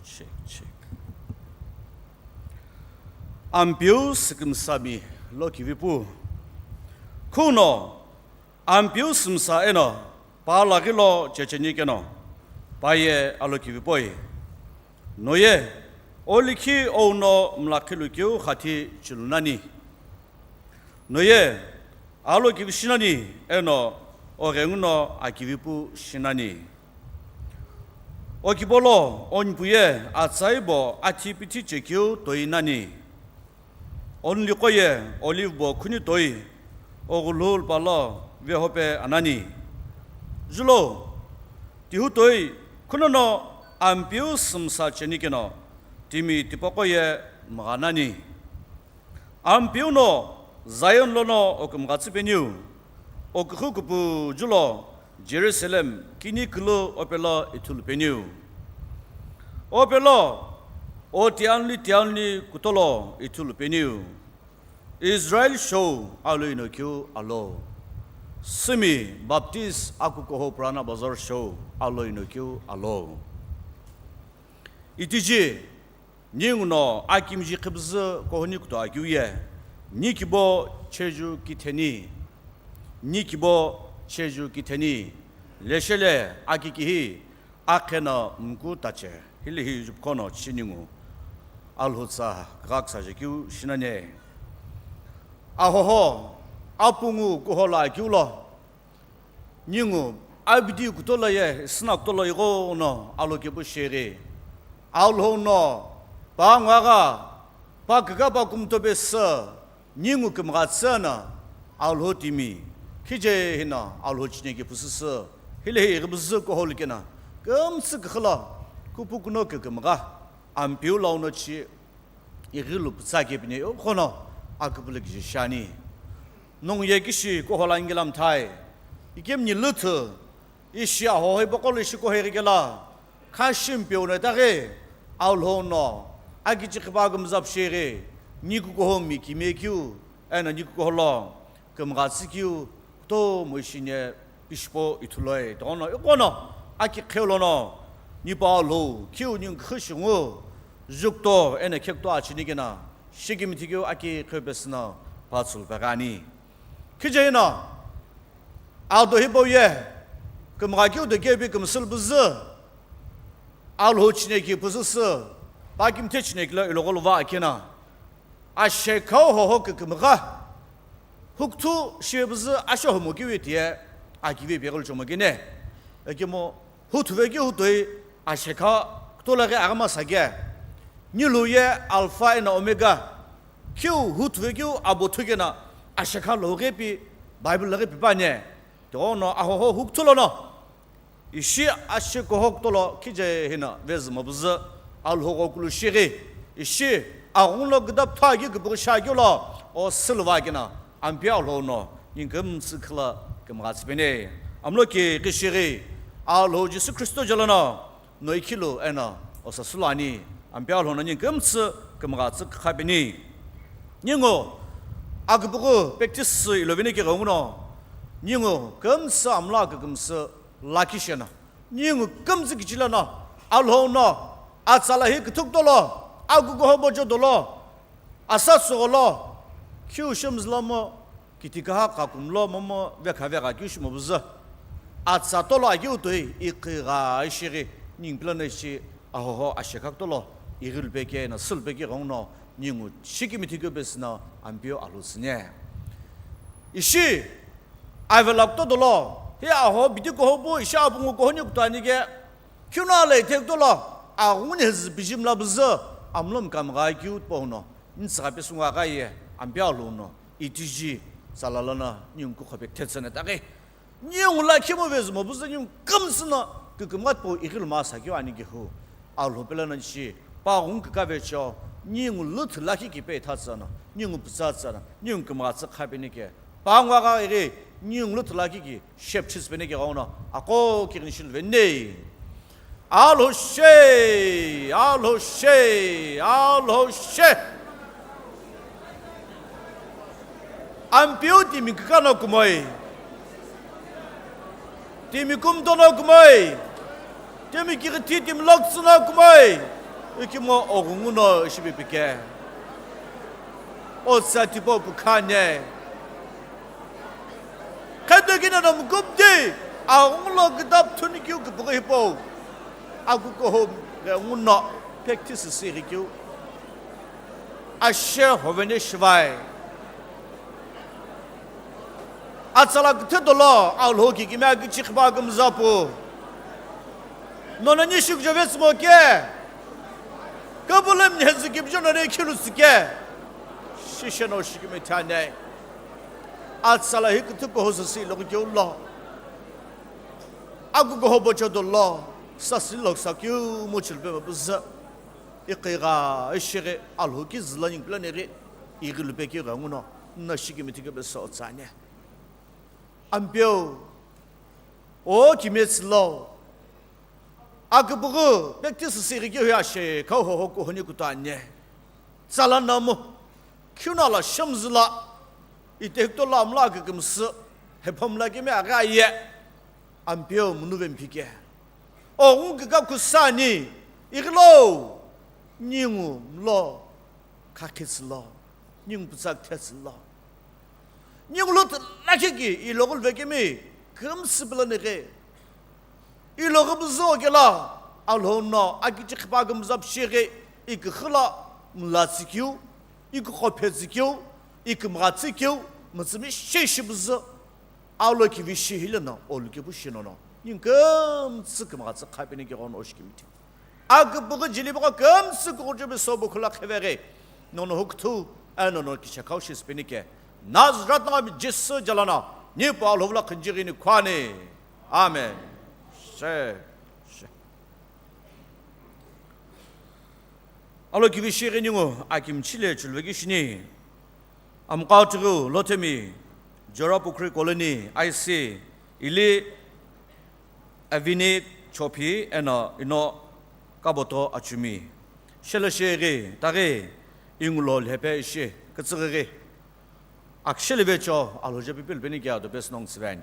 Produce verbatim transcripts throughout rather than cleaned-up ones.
Check, check. Ampeu sükümsami lo kivipu. Khuno Ampeu sümsa eno pa laghi lo checheni keno, pa ye alo kivipoi. Noye, olikhi ouno mlakhilu keu khathi chilu nani. Noye, alo kivi shi nani, eno oghenguno akivipu shi nani. Okipolo onipuye atsaibo athipithi chekeu toi nani. Onliqoye olive bo khuni toi oghulhu lupalo vehope anani. Julo, tihu toi khunono Ampeu sümsa cheni keno, timi tipaqoye mgha nani. Ampeu no Zion lono okümghatsü peniu, oküxü kupu julo Jerusalem kini külu opelo ithulu peniu. Opelo o tianli tianli kutolo ithulu peniu. Israel shou alo ino keu alo. Sümi Baptist akukuho Purana Bazar shou alo ino keu alo. Itiji, ninguno akimiji khipüzü kohoni kuto akeu ye, ni kibo cheju kitheni, ni kibo cheju kitheni, leshele akikihi akheno mku tache, hilihi jupkhono chiningu Alhutsa kghaksa jekeu shinane. Ahoho, apungu kuhola akeu lo, ningu abidi kutolo ye sina kutolo ighono alo kepu sheri. Alhou no pa ngwagha, pa kükapa kumtope sü, ningu kümgha tsüna, Alhou timi, khije hina Alhou chineke pusüsü, hilehi ighibuzü kuholu kena, kümtsü kükhüla, kupu kuno kükümgha, Ampeu launo chi, ighilu pütsa kepine, okhono, akupulu kije shani. Nongu ye kishi kuhola ingilam thai, ikemni lüthu, ishi ahohoi bokolo ishi kuheghi kela, khashi mpeu no itaghi, Alhou no, akichi khipa kümzap sheghi, ni kukuho mi kime keu, eno ni kukuho lo, kümgha tsü keu, kutomo ishi ne pishipo ithuloi, tono, ikono, aki kheu lono, nipa Alhou, keu ningu khishingu, jukto, eno khekto achini kena, shikimithi keu aki kheu pesüno, patsulu pegani. Khije ino, ado hipau ye, kümgha keu do kepi kümsülu püzü, Alhou chineki püzüsü, pa kimthe chineki lo ilogholu va akena. Ashekha hoho kükümgha, hukuthu shepüzü ashohomo keu ye tiye, akive pegholu chomo kene. Ekemo, huthuve keu hutoi, ashekha, kutolaghi aghama sake. Nilu ye Alpha eno Omega, keu huthuve keu abo thukena ashekha loghi pi Bible laghi pi püani. Tono ahoho hukuthu lono. Ishi ashekha hukutolo khije hina vezü mapüzü Alhou ghokulu shighi. Ishi aghungu lo gidap thagi gipughi shaghi lo o sülva kena Ampeu Alhou no ningu kümtsü khila kümgha tsüpeni. Amlo ki kishighi Alhou Jisü Khristo jalono. Noi khilu eno osa sulu ani, Ampeu Alhou no ningu kümtsü kümgha tsü khapeni. Ningu aküpüghü practice iloveni kighenguno, ningu kümtsü amla kükümsü lakhi shena, ningu kümtsü kichilano, Alhou no, atsa lahi küthüktolo, akukuho bojo dolo, asa tsügholo, khiu shimzülomo, Kitikaha kakumlo momo vekha vekha keu shimo püzü. Atsa tolo akeu toi ikigha ishighi ningu pilano ishi ahoho ashekha kutolo ighilu peke na sulu peke ghenguno ningu shikimithi keu pesüno Ampeu Alhou tsüni. Ishi avela kuto dolo hi ahoho bidi kuhopu ishi apungu kuhoni kuto ani ke kiuno ala ithe kutolo aghunguni hizü biji mla püzü amlo mkamgha keu tipau no nitsügha pesü ngo agha ye Ampeu Alhou no. Itiji tsala lono ningu kukhope kthetsü na taghi. Ningu lakhi mo vezü mo püzü ningu kümtsü no kükümgha tipau ighilu masa keu ani kehu. Alhou pelo no ishi pa ghungu kükave cho ningu lüthü lakhi ki pe itha tsü no ningu pütsa tsü no ningu kümgha tsü khapeni ke. Pa ngo agha ighi ningu lüthü lakhi ki shepchi tsüpeni ke ghenguno ako kighini shilu veni. Alhou she, Alhou she, Alhou she. Ampeu timi kükano kumoi. Timi kumtono kumoi. Timi kighithi timi loktsüno kumoi. Ikemu oghungu no ishi pipike. Otsa tipau pu khane. Khedo kina no mukupdi, aghungu lo kitab thuni keu kipughi hipau. Agu kohom ghengu no practice si ghi keu. Ashe hovene shivai. Atsala küthü dolo, Alhou kikimiye kichi khipakümüza pu. Nono ni shiküjo vetsümo ke. Kabulüm ni hezü kipjo nono ikhilu tsüke. Shishe no shikimi thane. Atsala hi küthü kohoso si iloghi keu lo. Agu koho bocho dolo. Sasi lok sa keu mo chilpe mapüzü. Iqigha, ishighi, Alhou ki züla ningpüla nighi. Ighi lupe keu ghengu no. No shikimi thikebe so tsane. Ampeu, o kimetsü lo, aküpüghü, practice si ghi keu hi ashe, khau hoho kuhoni kutu anye. Tsala namu, khiuna la shemzü la, itehukto la mla akükümsü, hepham la kemi aghi aye. Ampeu munu vemphi ke. Oghungu kika kusani, ighi lo, ningu mlo, khakhitsü lo, ningu pütsa küthetsü lo. Ningu lo tülakhi ki, iloghi luvekemi, kümsü püla nighi. Iloghi püzü okela, Alhou no, akichi khipakümüza püshighi, iküxü la, mla tsükeu, iküqo phetsükeu, ikümgha tsükeu, mütsümi shishi püzü. Aulo kivi shi hile no, olu kepu shi nono. Ningu kümtsü kümgha tsü khapini ke ghono oshikimiti. Aküpüghü jilipüghü kümtsü kukuchubi sobu khula kheveghi. Nono hukuthu, eno no kichakau shispini ke. Nazareth nangami Jisü jalano. Nipu Alhou vula khinjighi ni khwani. Amen. She, she. Alo kivi shighi ningu akimchi le chulveki shini. Amqatighiu Lotemi, Jorapukhri Colony, I C, ili Avini Chophi eno ino Kaboto Achumi. Shelo shighi, taghi, ingulo lhepe ishi, kütsüghighi. Aksheli vecho, Alhou je pipil peni kya do bes nong tsiveni.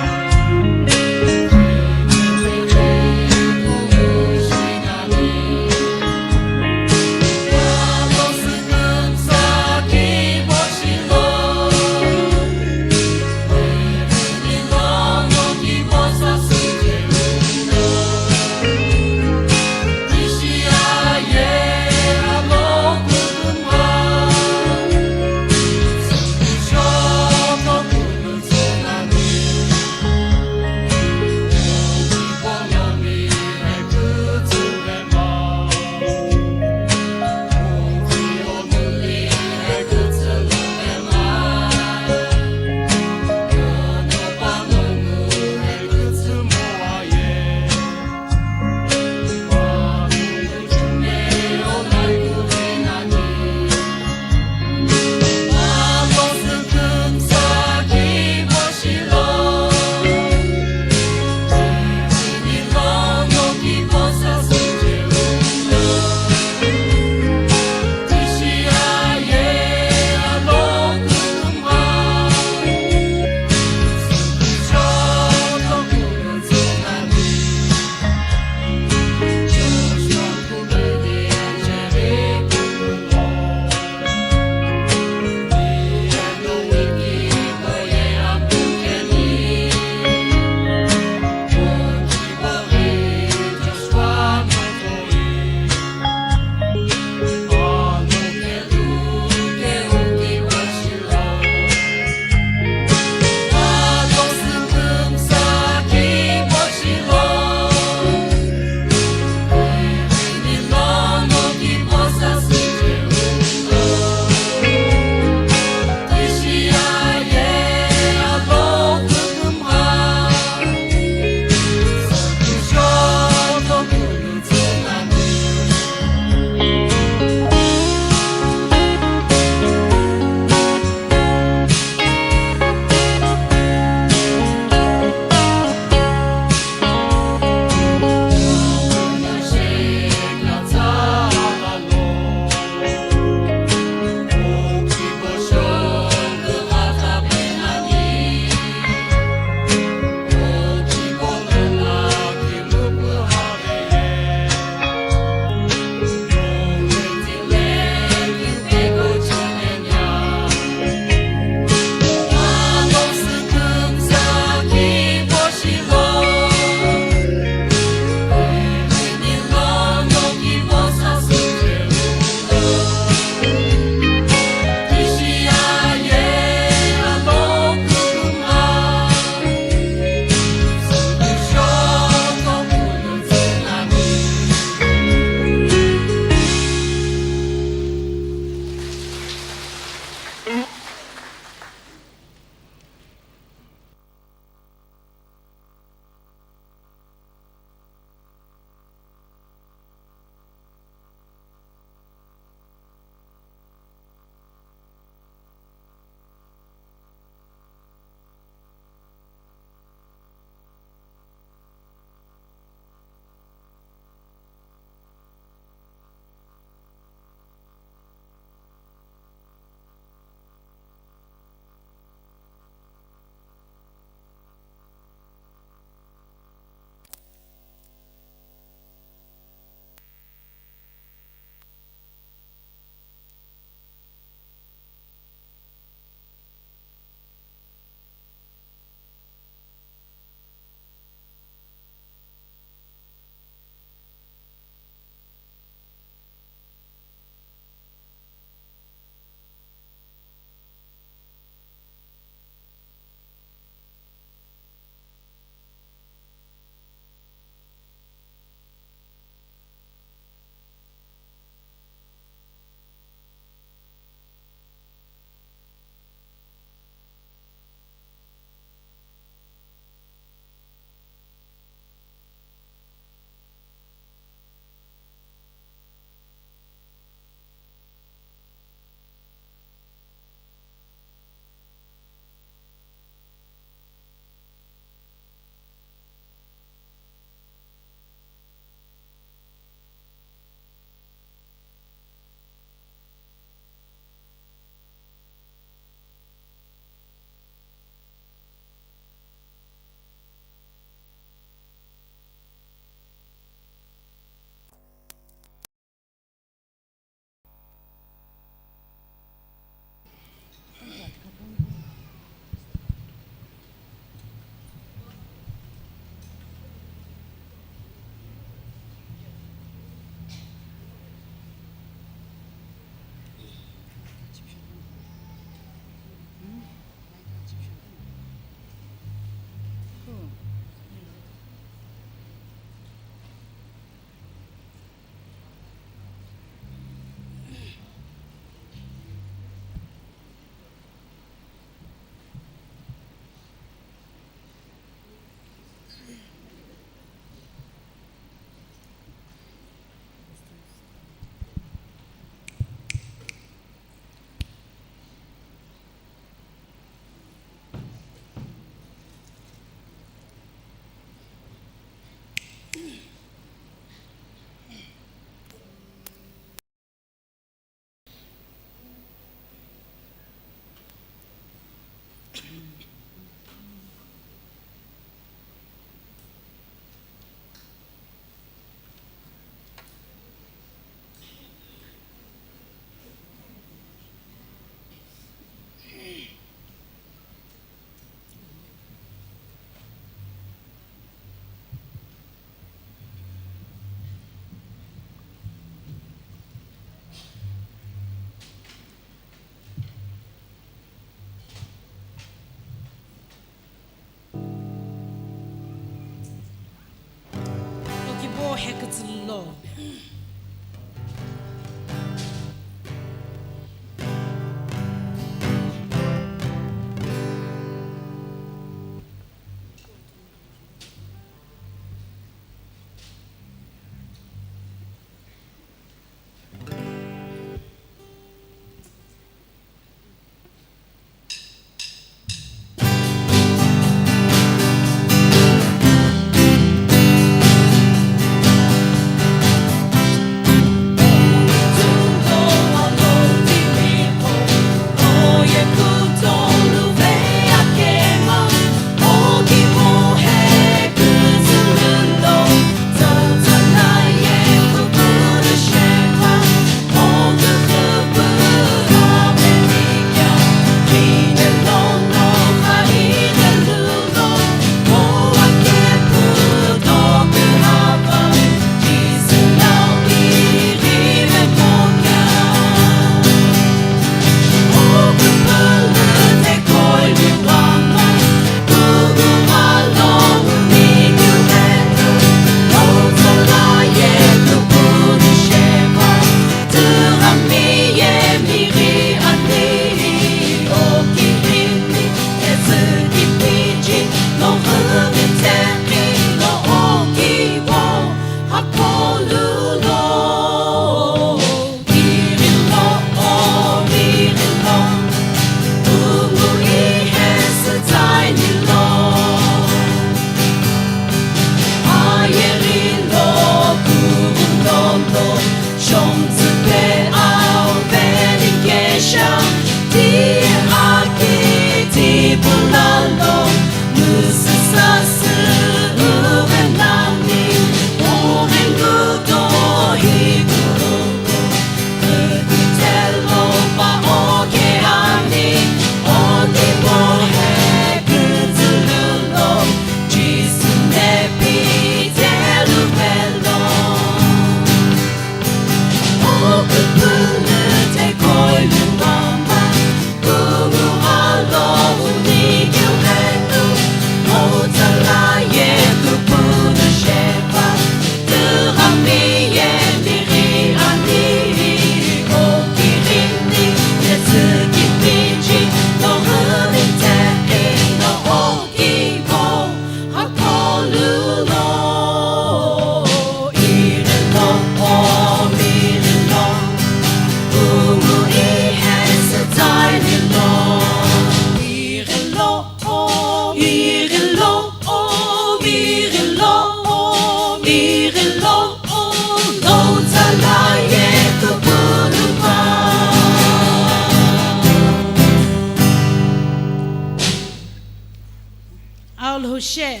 Alhushe.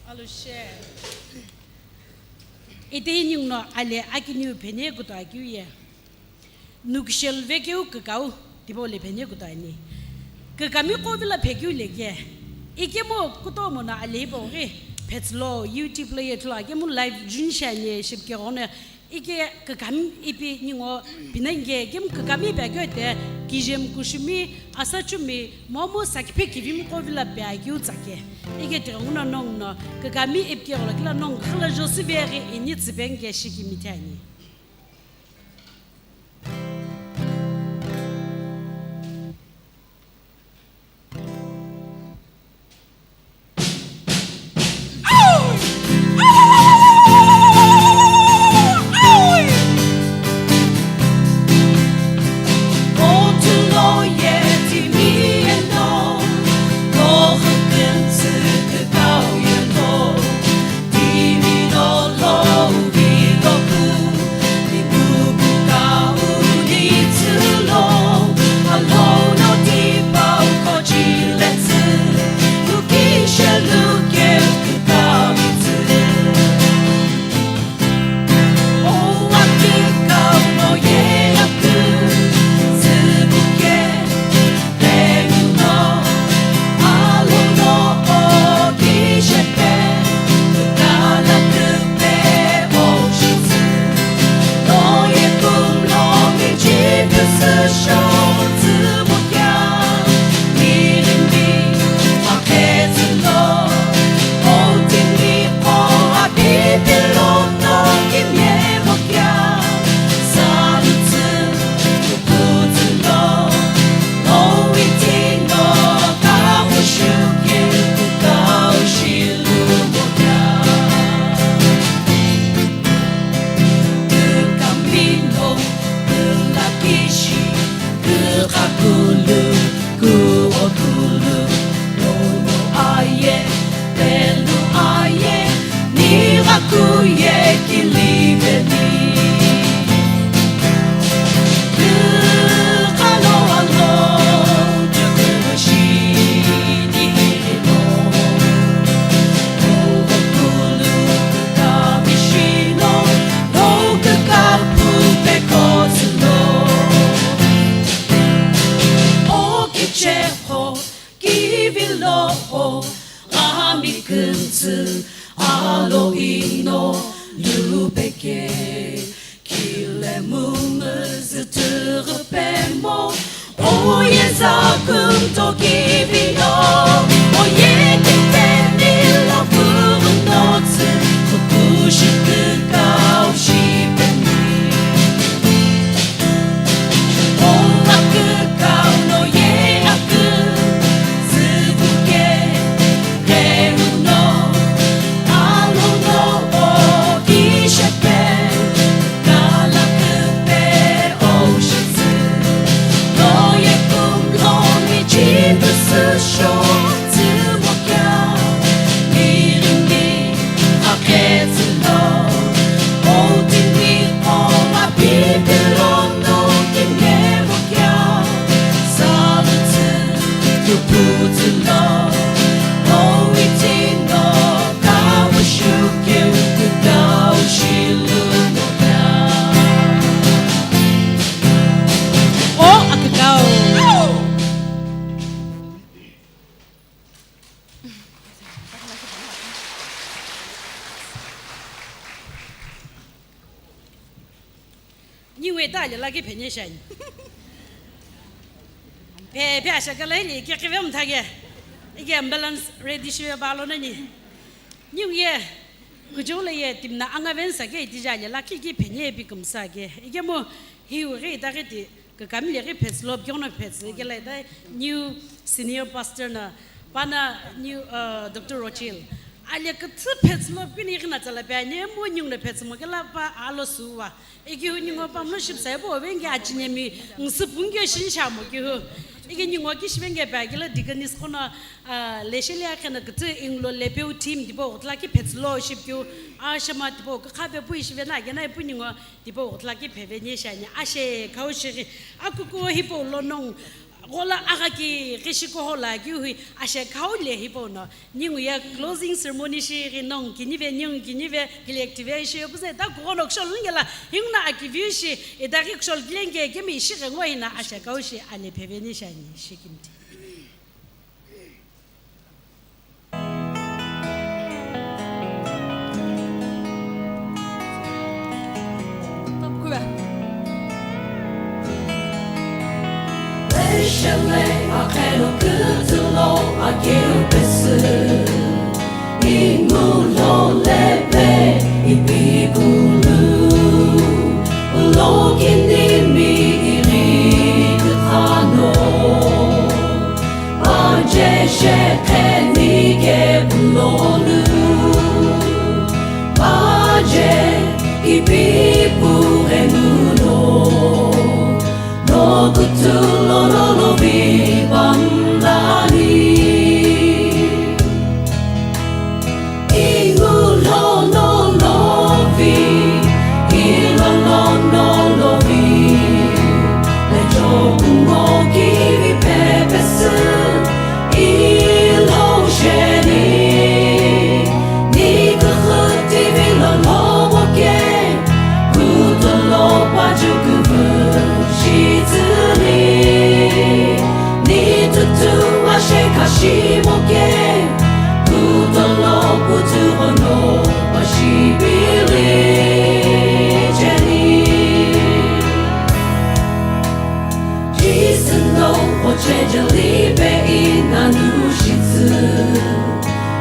Alhushe. Ite ninguno ale akiniu phene kuto akeu ye. Nukshel vekeu kükau tipau le phene kuto ani. Kükami qo vilo phekeu leke. Ikemu kutomo no ale hipau ghi phetsülo YouTube lo ye ithulu akemu live junishi ani shipke ghone. Ike kükami ipi ningu pinangi kemu kükami ipi akeu ite kijem kushumi asachumi momu sakiphe kivimi qo vilo pe akeu tsake. Ike tighenguno nonguno kükami ipike gholo kila nongu khilo Joseph veghi ini tsipenge shikimi ithani. Ningu ita ale lakhi phene shiani. Phe, phe asha kala hili ke kive mthage. Ike ambulance ready shive balo nani. Ningu ye, kuchou le ye timna anga vensa ke itija ale lakhi ki phene pi kumsa ke. Ike mo hiu ghi ita ghi ti Kükami le ghi phetsülo, pikeghono phetsü, ikela ita new senior pastor na, pana new, uh, Doctor Rochelle. Ale küthü phetsülo, pini ighi na tsala pe ani, mo ningu na phetsümo kela pa alo suwa. Ikihu ningu pa mlo ship sai bo, venge achinemi, ngisi pungyo shinsha mo kihu. Iki ningu ki shivenge pe akela deaconess kono, uh, lesheli akhena küthü inglo lepeu team tipo, utla ki phetsülo ship kihu, ashama tipo, kakhape pu ishive na, kena ipu ningu, Tipau ghutla ki pheve ni shiani, ashe, khau shighi, akuku hipau lo nongu, Ghola aghaki ghi shikoho la kiuhi ashe khau le hipau no. Ningu ye closing ceremony shi ghi nongu kinive, ningu kinive, kile activation yo puze ta kughono kushol ngela, hinguna akiviu shi, itaghi kushol kilenge kemi ishi ghengo hina ashe khau shi ale pheveni shani, shikimthi. Leshele akhelo kutulo akeu pesu. Ingulo lepe ipikulu. Lokinimi iri kukhano. Paje shekheni ke bulonu. Paje ipi purenu no. No kutulo no lovi bamlani. Ingulo no lovi, ilo no no lovi. Lejo kungo kivi pepesu, ilo sheni. Ni kuhuti vilo lobo ke, kutulo pajukuvu shitsuni. Ni tutu ashe kashimo ke. Kutolo kutu hono pashibili jeni. Jisü no ochejeli pe inanu shitsu.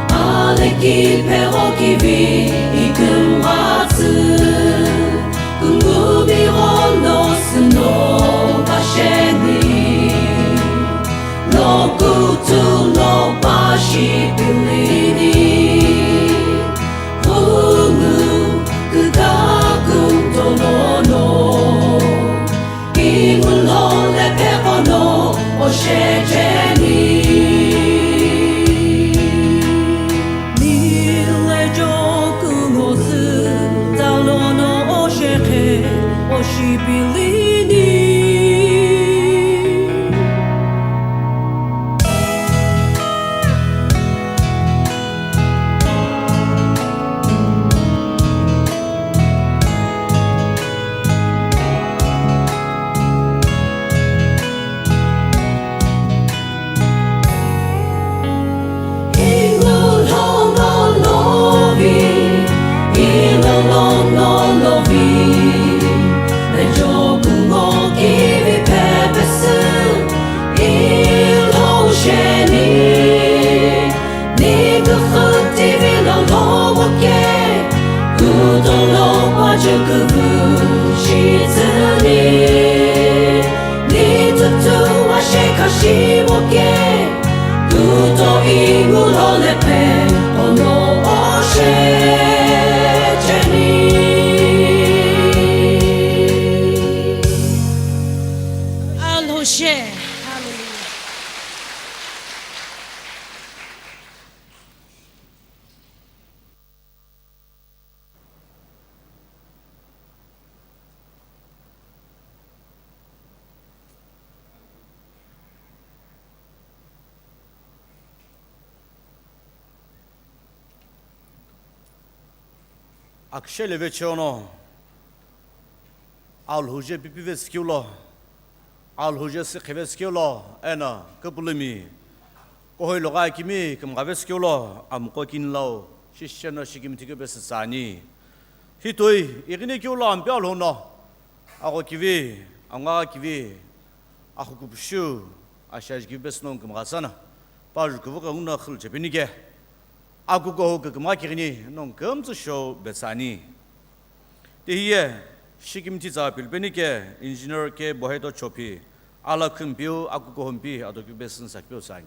Aleki pe okivi ikumwatsu. Kungumi hono sino pasheni. Lokutu lo pashi pilini, vungu kukakun tolono, ingulo le pekono oshecheni. Nile joku ngozu talono oshekhe oshipilini. Ni tutu ashekashiboke, tuto ingulo lepe, ono oshecheni. Alhoshe. Hallelujah. Akishe leve cheono, Alhou je pipi vetsükeu lo, Alhou je sikhe vetsükeu lo, eno küpülümi kuhoi loga kimi kümgha vetsükeu lo, amqo kini lau, shisheno shikimthi keu pesü tsüani. Hitoi, ighine keu lo ampe Alhou no, agho kivi, angu kivi, axu kupushu, ashaji kivi pesü no kümgha tsüana, pa jukuvü ka nguno khülu chepeni ke, akukuhou kükümgha kighini no kümtsü shou betsüani. Tihiye, shikimthi tsa pilipeni ke, Engineer K Boheto Chophi, ala khümpiu akukuhou mpi atokiu pesü sakipeu tsüani.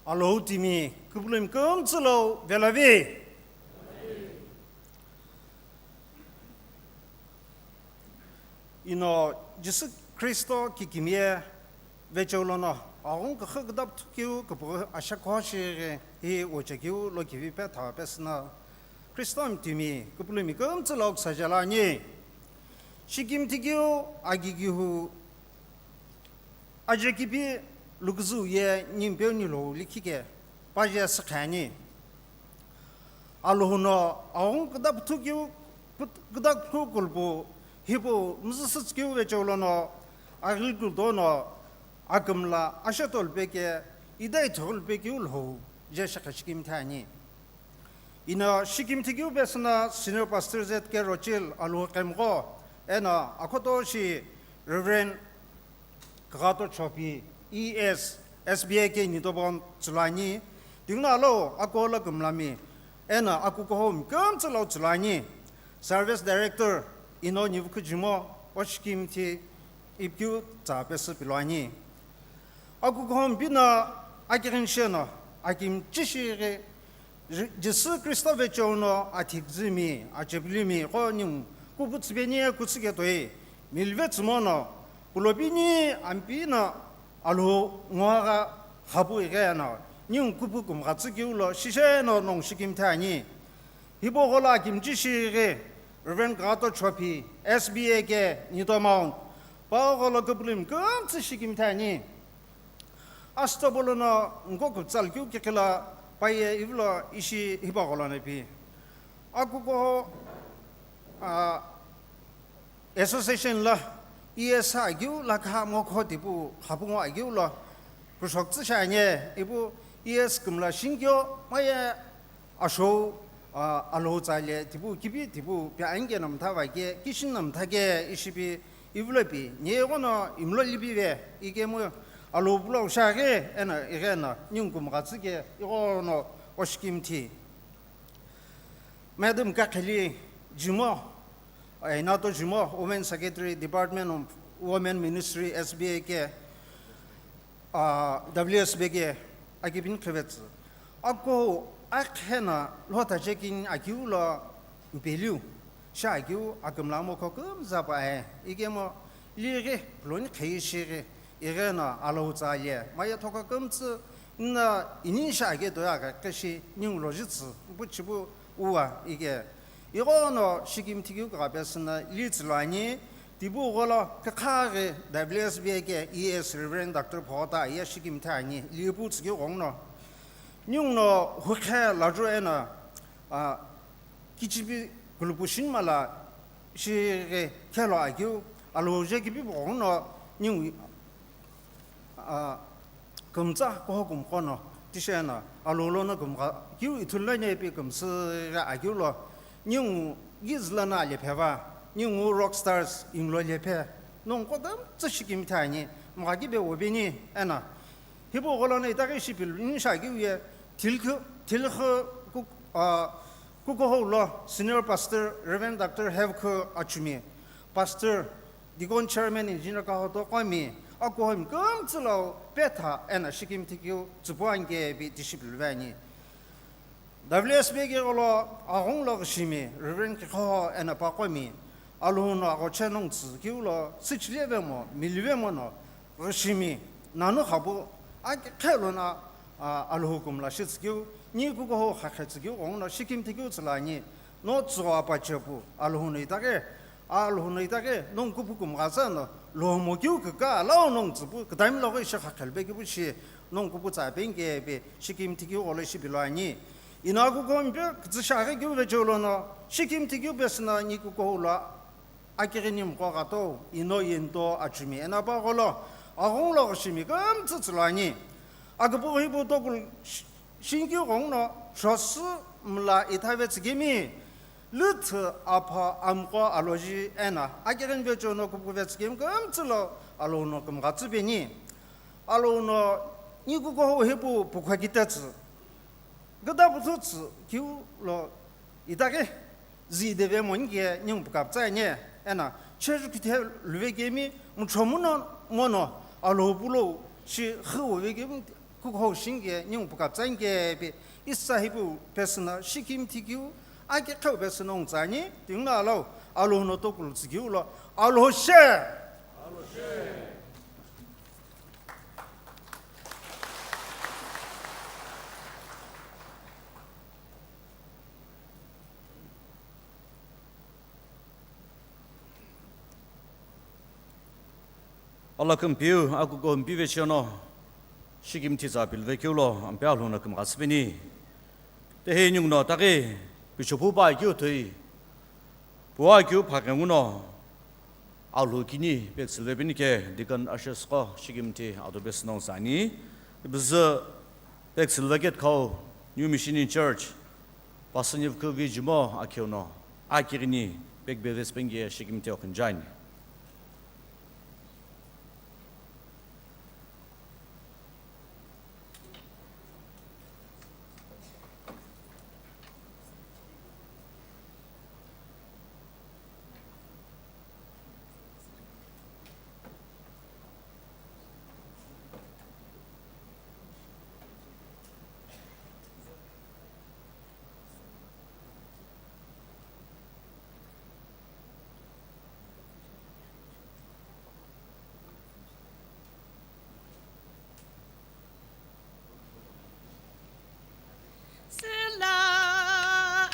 Alhou timi küpülümi kümtsü lo velavi. No Jisü Khristo kikimiye vecheu lono aghungu küxü küdapüthu keu küpüghü ashekho shighi hi uchekeu lo kivi pe thawa pesüno Khristo mtimi küpülümi kümtsü lo küsaje la ani. Shikimthi keu agigihu ajekipi luküzüu ye nimpeu nilhou likhike paje sükhani. Alhou no aghungu küdapüthu keu, püt-, küdapüthu kulpu hipau müzüsütsü keu vecheu lono aghili kudo no akümla ashetolu peke idai tholu pekeu lhou je shekhe shikimthi ani. Ino shikimthi keu pesüno Senior Pastor Z K Rochil, Alhou Kemgho, eno akhoto shi Reverend Kghato Chopi, E S, S B A ke Nitobon tsülani, tinguna lo akolo kümlami, eno akukuho kümtsü lo tsülani, Service Director, ino Nivukhu Jimo, o shikimthi ipikeu tsa pesü piluani. Akukuho mpino akighinishe no, akimchi shighi, Ji-, Jisü Khristo vecheu no athiküzümi, achepilimi, qo ningu kupu tsüpeni kutsüke toi, milve tsümo no, pulopini ampi no Alhou ngogha khapu ighi no, ningu kupu kümgha tsükeu lo, shishe no nongu shikimthi ani. Hipau gholo akimchi shighi, Reverend Kghato Chopi, S B A ke Nito Mount, pa gholo küpülümi kümtsü shikimthi ani. Asütopolo no nko küpütsa lo keu kiqi lo paye ivilo ishi hipau gholo no pi. Akukuho, ah, association lo E S aghiu lakha mokho tipau khapungu aghiu lo küshoktsü shi ani, ipu E S kümla shinikeu maye ashou, ah, Alhou tsa le tipau kipi tipau pi anke no mtha vake, kishi no mtha ke ishipi ivilo pi, ni ighono imlo lipive, ikemu Alhou pulo ushaghi, eno igheno ningu kümgha tsüke ighono o shikimthi. Madam Kakheli Jimo, eh, Inato Jimo, Women Secretary, Department of Women Ministry, S B A ke, ah, W S B ke, akipini khivetsü. Ako akhena lhota checking akiu lo mpeliu, shi akiu akümla mokho kümza pa e, ikemu lighi, puloni kheyi shighi, igheno Alhou tsa le, maye thoka kümtsü, na inin shi ake toya ka keshi ningu lo jitsü, ipu chipu uwa ike. Ighono shikimthi keu kugha pesüno li tsülu ani, tipau gholo kükhaghi W S B ke E S Reverend Doctor Phogota aye shikimthi ani, li ipu tsükeu ghonguno. Ninguno hukhe laju eno, ah, kichipi kulupu shinmala shighi khelo akiu, Alhou je kipi ghonguno, ningu, ah, kümtsa kuho kümqo no, tishi eno, Alhou lono kümgha kiu ithulu ani ipi kümsüghi akiu lo, ningu gizla no alephe va, ningu rock stars imlo lephe, nongu qo kümtsü shikimthi ani, mgha kipe wopeni, eno, hipau gholo no itaghi ishi pilu, ningu shi akiu ye, thilkhu, thilkhu kuk-, ah, kukuhou lo, Senior Pastor, Reverend Doctor Hevkhu Achumi, Pastor, Deacon Chairman Engineer Kahoto Komi, akuhou kümtsü lo petha eno shikimthi keu tsüpu anke ipi tishi pilu ani. W S B ke gholo aghungu lo ghishimi, Reverend Kikhoho eno pa Komi, Alhou no aghoche nongu tsükeu lo, süchilevemo, milivemo no, ghishimi, nanu khapu, aki khe lono, ah, Alhou kümla shitsükeu, ni kukuhou khakhe tsükeu, ghonguno shikimthi keu tsülu ani, no tsügho apache pu, Alhou no itaghi, Alhou no itaghi, nongu kupu kümgha tsü no, lomo keu küka, lau nongu tsüpu, kütami lo ghi ishi khakhe lupe kipu shi, nongu kupu tsa penke ipi, shikimthi keu gholo ishi pilu ani. Ino akukuho mpe, kütsü shaghi keu vecheu lono, shikimthi keu pesüno ni kukuhou lo, akighi ni mqo ghato, ino yento achumi, eno pa gholo, aghungu lo ghishimi, kümtsü tsülu ani. Aküpüghi pu tokulu sh-, shinikeu ghonguno, shosü mla ithave tsükemi, lüthü apha amqo aloji eno, akighini vecheo no kupuve tsükemi kümtsü lo Alhou no kümgha tsüpeni. Alhou no ni kukuhou hipau pukha kitetsu. Küdapüthu tsü keu lo itaghi züdeve monike ningu pukapütsa ani, eno, cheju kithe luve kemi, mucho muno mono, Alhou pulo shi xü wuve kemi, kukuhou shinike ningu pukapütsa anke ipi, isa hipau pesüno, shikimthi keu, aki kheu pesüno ngu tsü ani, tinguna lo, Alhou no tokulu tsükeu lo, Alhoshe. Alakümpeu, akuko mpivecheono, shikimthi tsa pilivekeu lo, Ampeu Alhou no kümgha tsüpeni. Tehi ninguno taghi, pichopu pa keu thoi, puwa keu phaghenguno, Alhou kini pektsülivepeni ke, Deacon Ushers qo, shikimthi adopesü nongu tsüani. Ipüzü pektsüliveketkhau, New Mission in Church, Pastor Nivkhu Vijimo akheono, akighini pekbevesü pengi shikimthi okhinjani. Sülo,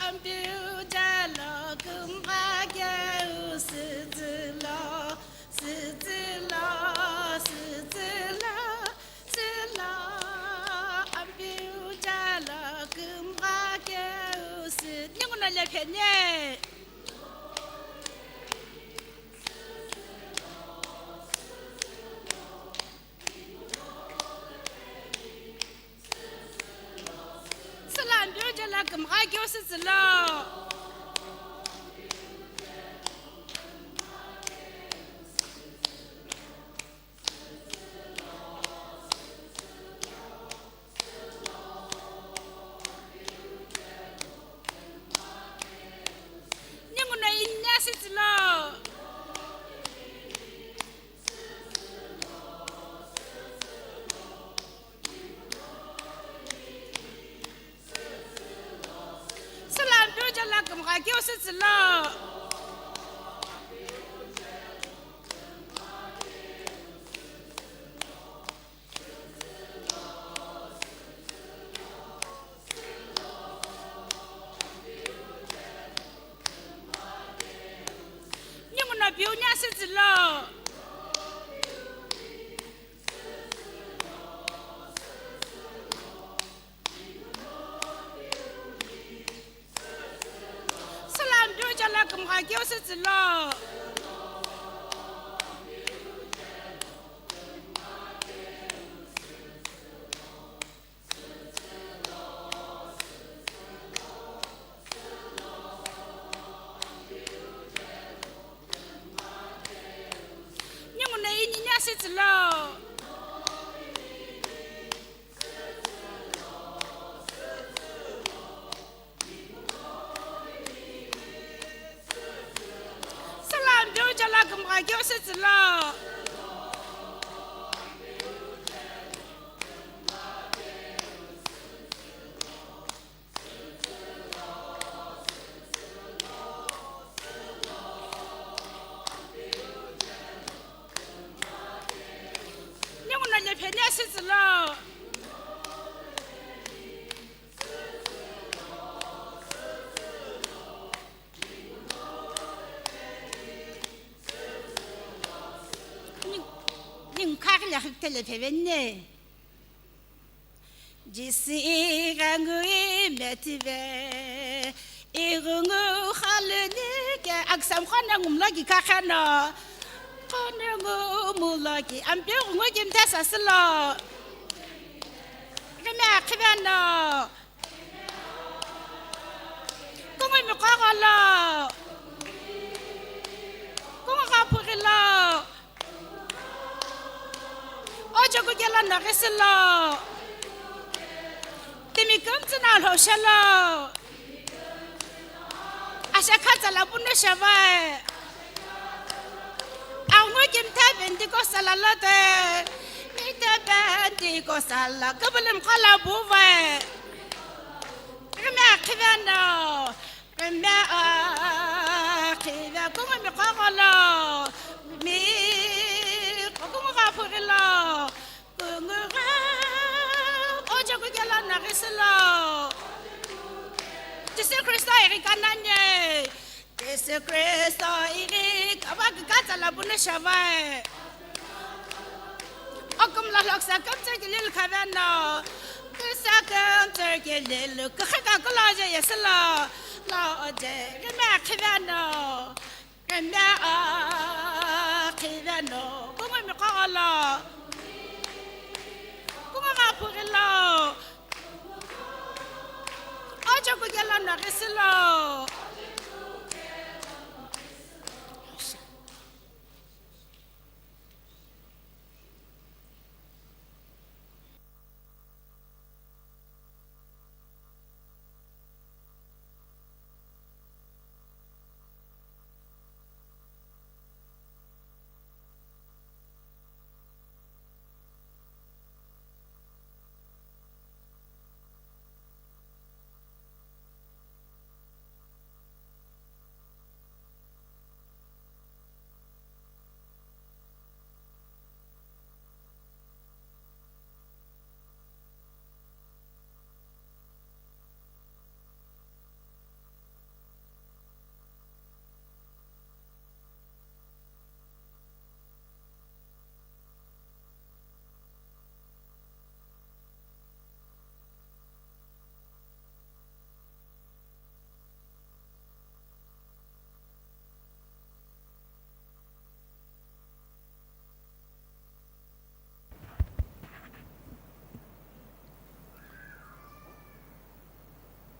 Ampeu jalo kümgha keu sütsülo, sütsülo, sütsülo, sülo, Ampeu jalo kümgha keu sü-, ninguno lepheni. Sülo Ampeu jalo kümgha keu sütsülo. Ninguno inya sütsülo. Sülo Ampeu jalo kümgha keu sütsülo. Ninguno piu nya sütsülo. Sülo Ampeu jalo kümgha keu sütsülo. Ninguno inyi nya sütsülo. Sülo Ampeu jalo kümgha keu sütsülo. Ninguno lepheni sütsülo. Ning-, ningu khaghi lekhikütele pheveni. Jisi ighangu imethive, ighungu khaluni ke aksam khona ngumlo ki kakhano, khona ngumulo ki Ampeu ghungu ki mtesa sülo. Ghime akhiveno. Kungu miqoqo lo. Kungu ghaphughi lo. Ojoku kelo noghisi lo. Timi kümtsü no alhoshe lo. Ashe khatsa la puno shavae. Angu kimthe Pentecost la lote. Mithe Pentecost la kabulim khala buvae. Ghime akhiveno. Ghime akhiveno. Kungu miqoqo lo, miqo kungu gha phughi lo, kungu gha ojo kukelo naghi silo. Jisü Kristo ighi kananye. Jisü Kristo ighi kava kikatsa la bunu shavae. Okum la loksa kamtser kililu khaveno. Kisa kamtser kililu kakha kakula je yesilo. La oje rime khiveno. Rime khiveno. Kungu miqoqo lo. Kungu gha phughi lo. Ojo kukelo naghi silo.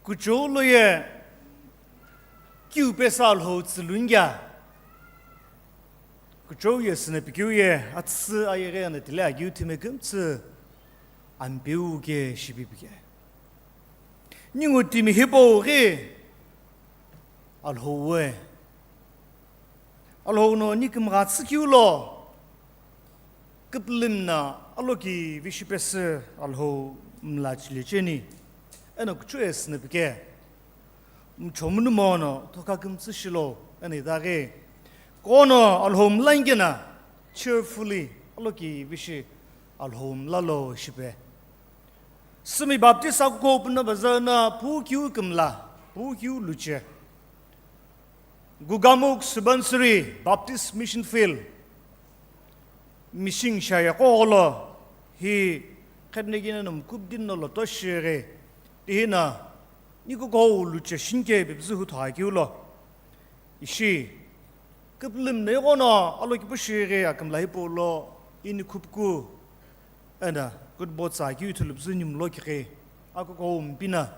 Kuchou lo ye kiu pesa Alhou tsülungia. Kuchou ye sünapikeu ye atsü ayeghi anatilea kiu thime kümtsü Ampeu ke shipipi ke. Ningu timi hipau ghi Alhou we. Alhou no ni kümgha tsükeu lo, küpülüm na aloki vishipesü Alhou mla chile cheni. Eno kuchou ye sünapike. Mchomunu mono thoka kümtsü shilo, eno idaghi. Kono Alhou mla ingena, cheerfully, aloki vishi Alhou mla lo shipe. Sumi Baptist akuko puna bazana pu kiu kümla, pu kiu luche. Gugamuk Subansiri Baptist Mission Field. Mission shaya kogholo hi khenegina num kubdin no loto shire. Tihina, nikuko luche shinke bibzu hu thakiu lo. Ishi, küpülüm na ighono aloki pushi ghi akümla hipau lo ini khupku ena kutbo tsa keu ithulu püzü nimlo kighi akuko mpina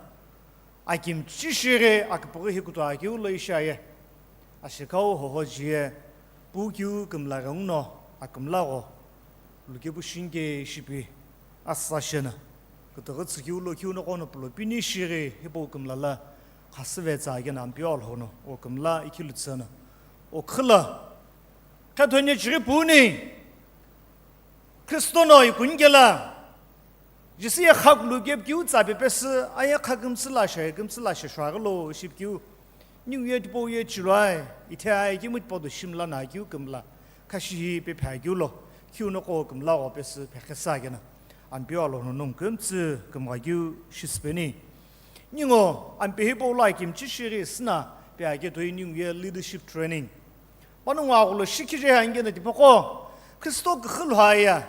akimchi shi ghi akipughi hi kutu akeu lo ishaye. Ashikau hoho jiye pu kiu kümla ghenguno akümla gho. Lukepu shinke shipi asa shena. Kütüghü tsükeu lo kiu noqo no pulo pini shighi hipau kümla la khasüve tsa kena Ampeu Alhou no o kümla ikhilu tsüna. O khüla khetho nye chighi puni Kristo no ikunikela Jisü ye khakulu kepkiu tsa pepesü aye kha kümtsü la she kümtsü la she shwaghi lo shipkiu. Ningu ye tipau ye chiluai, ithe ai kimu tipau do shimla na kiu kümla, khashi hi pe pha kiu lo, kiu noqo kümla gho pesü phe khesa kena. Ampeu Alhou no nung kümtsü kümgha kiu shisipeni. Ningu, ampe hipau lo akimchi shighi sina, pe ake toi ningu ye leadership training. Panongu aghulo shikhi je hangena tipaqo, Kristo küxü lhaya.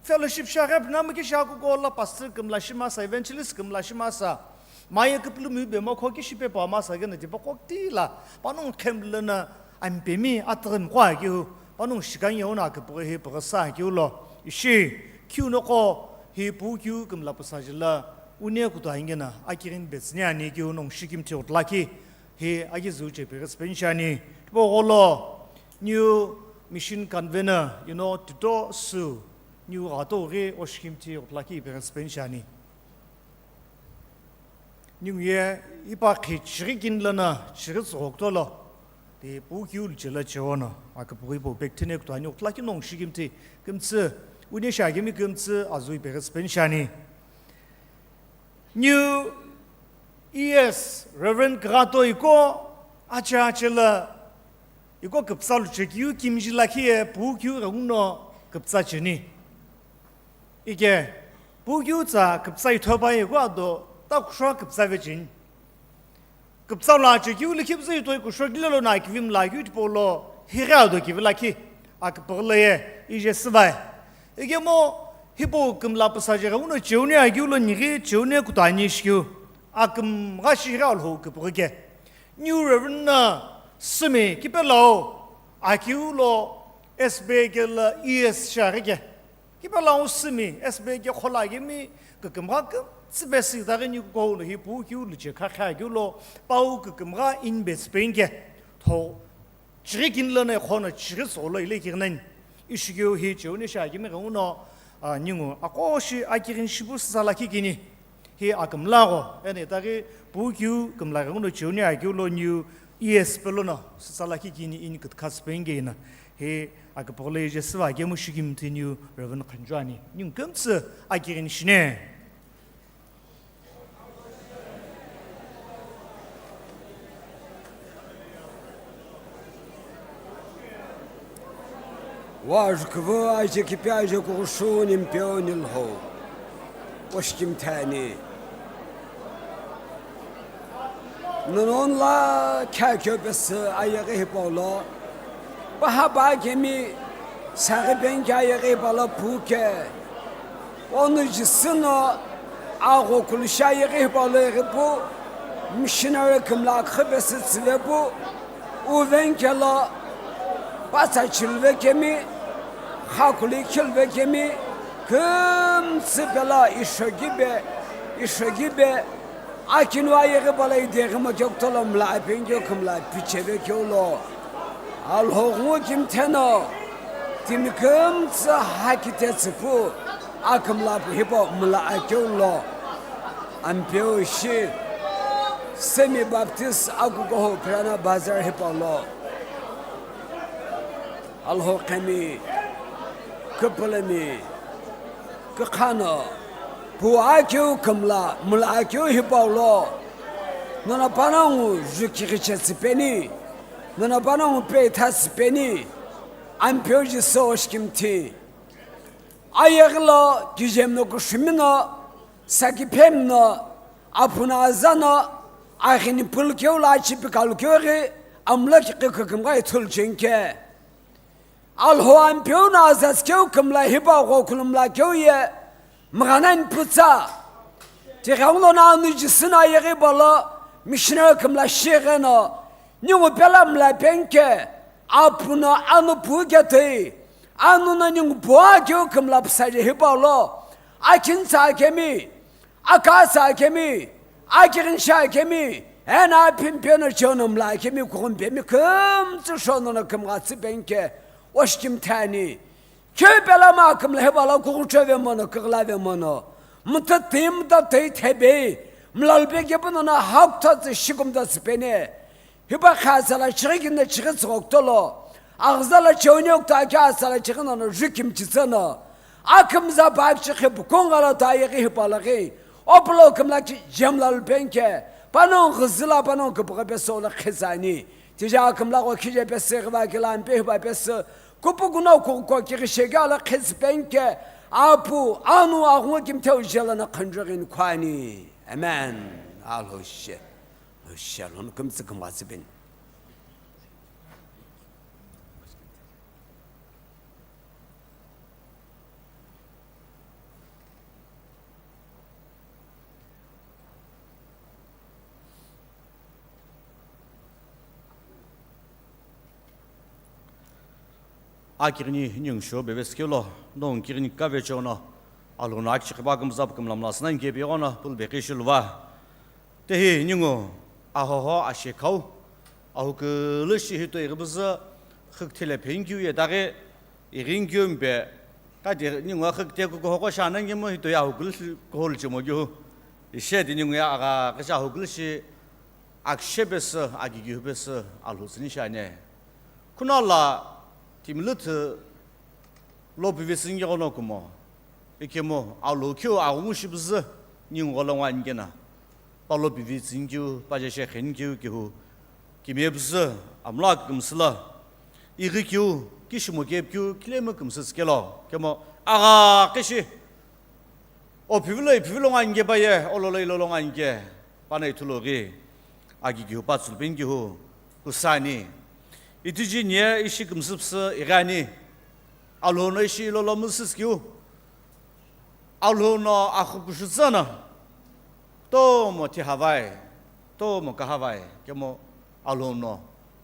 Fellowship shaghi pnamiki shakuko la pastor kümla shimasa, evangelist kümla shimasa. Maye küpülümi bema khoki shipe pa masa kena tipaqo tila. Panongu khemlana ampemi ataghi mqo akiu. Panongu shikanye una akipughi hi pagasa akiu lo. Ishi, kiu noqo hi pu kiu kümla pasa jila. Une kutu angena, akirin betsini ani kiu nong shikim thiu tlaki. Hi akizu che peghi spenshani. Tipaqo lo, New Mission Convener, you know, Tito Su, New Gato Re Oshkimti Otlaki Berespenshani. New Year, ipa khi chirikin lana, chiritz roktolo, the Pukiu Jela Cheono, Akapuripo Bektine Tuani Otlaki Nong Shikimti, Kimtsu, Unisha Gimi Kimtsu, Azui Berespenshani. New E S, Reverend Grato Iko, Acha Achela, Iko küpütsa luchekeu kimiji lakhi ye pukeu ghenguno küpütsa cheni. Ike pukeu tsa küpütsa ithopai iko ado takusho küpütsa vecheni. Küpütsa lo achekeu likhi püzü itoi kusho kile lo na kivi mlakeu tipau lo highe ado kivi lakhi aküpüghü lo ye ije süvai. Ikemu hipau kümla püsaje ghenguno cheuni akeu lo nighi cheuni kutoani shikeu. Akümgha shi highe Alhou küpüghü ke. New Reverend na sümi kipe lau akeu lo S B A ke la E S shiaghi ke. Kipe lau sümi S B A ke khola kemi kükümgha kümtsü pesi itaghi ni kukou lo hi pukeu luche khakha keu lo pau kükümgha inbe tsüpeni ke. Tho chighi kini lono ikhono chighi solo ile kighinani. Ishikeu hi cheuni shiakemi ghenguno, a, ningu aqo shi akighini shipu süsa lakhi kini. Hi akümla gho, eno itaghi pukeu kümla ghenguno cheuni akeu lo niu E S pe lono süsa lakhi kini ini kütkhasü pengena. Hi aküpüghü lo ije süva akemu shikimthi niu Reverend Khunjuani. Ningu kümtsü akighini shine. Wa juküvü aje kipi aje kughushu ni mpeo ni Alhou. Oshikimthani. Nono la kha kyo pesü ayeghi hipau lo. Paha ba kemi saghi penki ayeghi hipau lo puke. Onu jisü no agho kulushi ayeghi hipau lo eghi pu. Missionary kümla khü pesü tsüve pu. Uvenke lo patsa chilve kemi. Khakuli khilve kemi. Kümtsü pelo ishogibe, ishogibe. Akinu ayeghi pala ideghi mo kekutolo mla apenkeu kümla picheve keu lo. Alhou ghungu kimtheno timi kümtsü hakite tsüpu akümla pu hipau mla akeu lo. Ampeu ishi Semi Baptist akukuho Purana Bazar hipau lo. Alhou khemi, küpülümi, kükhano, pu akeu kümla, mla akeu hipau lo. Nono panongu jukighiche tsüpeni, nono panongu peitha tsüpeni, Ampeu Jisü oshikimthi. Ayeghi lo kijemi no kushumi no, sakiphemi no, apuno aza no, aghini pulukeu lo achipi kalukeu ghi, amlo kikhi kükümgha ithulu chenke. Alhou Ampeu no azazkeu kümla hipau gho kulumla keu ye, mghanani pütsa. Tighengu lono anu Jisü no ayeghi pala missionary kümla shigheno, ningu pelo mla penke, apuno anu puke toi, anu no ningu puakeu kümla püsaje hipau lo, akinsa kemi, akasa kemi, akiginsha kemi, eno aphimpe no cheo no mla kemi kughumpe mi kümtsü shono no kümgha tsüpenke, oshikimthani. Keu pelo ma kümla hipau lo kughuchove mono, küghülave mono. Mtütüi mtütüi thebei, mlalpe kepu nono hakutha tsü shikumta tsüpeni. Hipau kha sala chighi kini chighi tsüghokutolo. Aghüza lo cheuni okta kea sala chighi nono jukimchi tsüno. Akümza pa kichighi pukungalo ta ayeghi hipau lo ghi. Opulo kümla ki jemla lupenke. Panongu ghüzüla panongu küpüghü pesü lo khizani. Tija kümla gho khije pesü ghiva kila ampe hiva pesü. Kupukuno kukuko kighishekea lo khizpenke. Apu, anu, aghungu kimtheu jela no khunjughi ni khwani. Amen. Alhou she. Alhou she, Alhou no kümtsü kümgha tsüpeni. Akighini ningu sho bevesükeu lo, nongu kighini kave cheo no, Alhou no akichikhipa kümza pu kümla mla sünani kepi ighono, pulbe kishi luva. Tehi ningu ahoho ashekhau, ahukülü shi hitoi ghibüzü, khükthile phenikeu ye daghi, ighinikeu mpe, kadi ningu khükte kukuhoko shanangemu hitoi ahukülü shi kuholu chemo keu. Ishe di ningu ye agha kishi ahukülü shi, akishe pesü, akikeu pesü, Alhou tsüni shani. Kunala, timi lüthü, lo pivitsüni ghono kumo. Ikemu, Alhou keu aghungu shibüzü, ningu gholo ngwa nikena. Palo pivitsünikeu, paje shekhenikeu kehu, kimiye püzü, amlo akükümsü lo, Ighi keu, kishimo kepikeu, khilemu kümsü tsikelo, kemo, agha kishi, o phivilo, iphivilo ngani ke paye, ololo ilolo ngani ke, pana ithulu ghi, agi kihu pa tsülupeni kihu, kusani. Itiji nie ishi kümsüpsü ighi ani, Alhou no ishi ilolo müsüsü keu, Alhou no axupushu tsüna, tomo thi havai, tomo kahavai, kemo Alhou no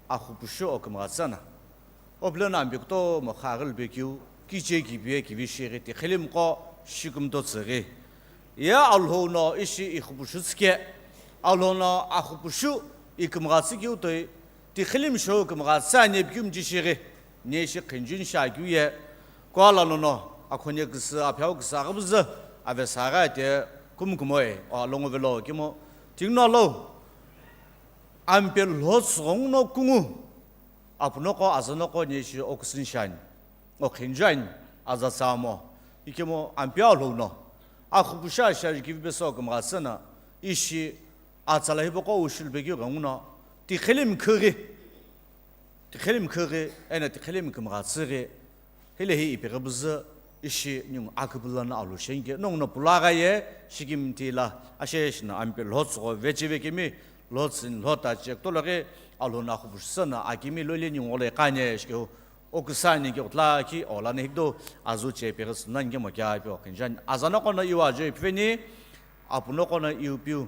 axupushu o kümgha tsüna. O pilo no ambi kutomo khaghi lupekeu, kiche kipiye kivi shighi, tikhilimi qo shikümto tsüghi. Ye Alhou no ishi ixupushu tsüke, Alhou no axupushu ikümgha tsükeu toi, tikhilimi shou kümgha tsü ani pikeu mji shighi, nie ishi khinjun shi akeu ye, kuala nono, akhone küsü, aphiau küsü, aghübüzü, avesa aghi ate, kumkumoi, o alongu velo, kemo, tingno lo, ampe lho tsüghongu no kungu, apunoqo, azanoqo, nie ishi o küsün shi ani, o khinjun, aza tsamo, ikemo, ampe Alhou no, axupushu ashari kivi peso kümgha tsüna, ishi, atsala hipaqo ushi lupekeu ghenguno, tikhilimi khüghi, tikhilimi khüghi, eno tikhilimi kümgha tsüghi, hilehi ipeghi püzü ishi ningu aküpülano Alhou sheni ke, nonguno pulagha ye, shikimthi la, ashe shino ampe lho tsügho vechivekemi, lho tsüni lho tache, kutolo ghi Alhou no axupushu tsüna akimi loli ningu olo iqani ye shikeu, O küsü ani ke kutla ki, o lana hikdo azu che peghi sünani kemo kea ipi o khinjani. Azanoqo no iwa ajo ipiveni, apunoqo no iu piu.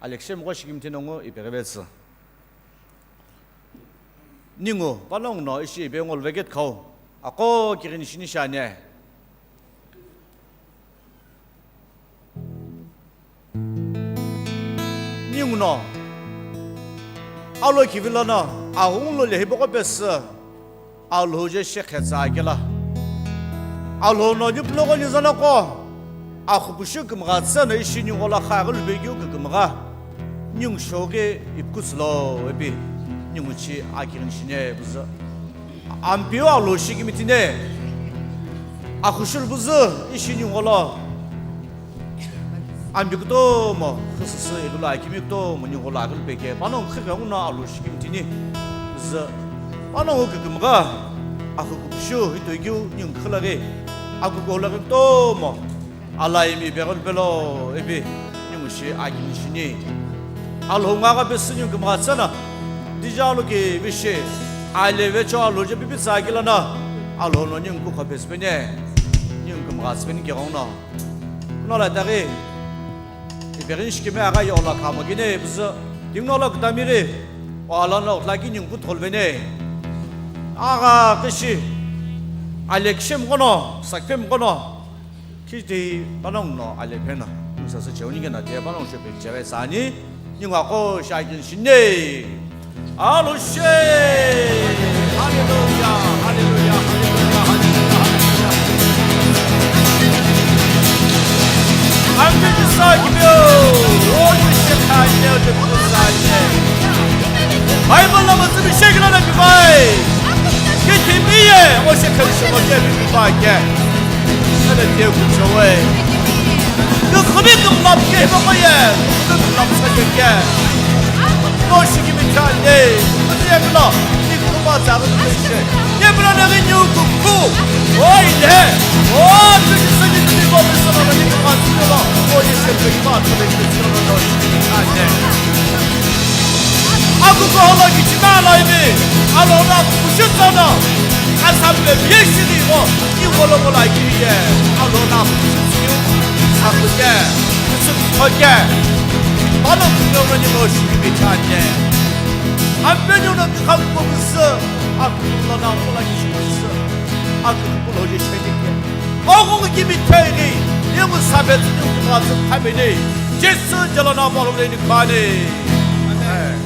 Alekshemi qo shikimthi nongu ipeghi vetsü. Ningu, panongu no ishi ipe ngolu veket khau. Aqo kighini shini shani. Ninguno, alo kivi lono, aghungu lo lehibo qo pesü, Alhou je shekhe tsa akela. Alhou no nipuloqo nizanoqo, axupushu kümgha tsüno ishi ningu la khaghi lupekeu kükümgha, ningu shoghi ipukutsülo ipi, ningu chi akighini shine püzü. Ampeu Alhou shikimthi ne, axushulu püzü ishi ningu lo. Ambi kutomo, khüsüsü ighilo akimi kutomo ningu lo aghilo peke, panongu khighenguno Alhou shikimthi ni. Zü, panongu kükümgha, axu kupushu, itoikeu ningu khilaghi, akukuhulaghi kutomo. Alaimi ipe gholo pelo ipi ningu shi akimi shini. Alhou ngo agha pesü ningu kümgha tsüna. Dija alo kivi shi. Aleve cho Alhou je pipi tsa kila na. Alhou no ningu kukho pesü pene. Ningu kümgha tsü pene keghono. Kuno la taghi. Ipe ghi shikime agha yo la kamo kine püzü. Tingno la kutamiri. O ala no la ki ningu kuthol vene. Agha kishi. Alekshemi kono, sakpemi kono. Khiti panongu no ale phena, misa sü cheuni kena te panongu shepe chewe tsani, ningu aqo shakin shine. Alhou she! Hallelujah, hallelujah, hallelujah, hallelujah, hallelujah. Ambe kisa kibio, o ye she kanye, o ye kisa kanye. Bible number three, shake it up, everybody. Kithimiye, o she khan shimo ke bi ba ke. Ana ke ku chowe. Ku khumi ku map ke ba ko ye. Ku map sa ke ke. Ko shi ki mi cha de. Ku ye ku lo. Ni ku ba za ku ni she. Ye ku lo na ni ku ku. Oi le. O, ku ki sa ni ku ko sa ni ku ba sa lo. O ye she ku ba ku ni ku lo no shi ki cha de. Akukuholo kichina aloimi, Alhou no akukushitsano, asambe bieshini mo, iwolowolo akiriye, Alhou no akukushitsu, sakuke, kutsukhoke, pano kunyoro ni mo shikimichanye. Ampeni uno kikhakukusu, akukulo na kulo kishikusu, akukulo yeshenike. Ogungu kimitheni, yungu sabetsu yungu kumatsu khamini. Jesu jalo na palu ni khani. Amen.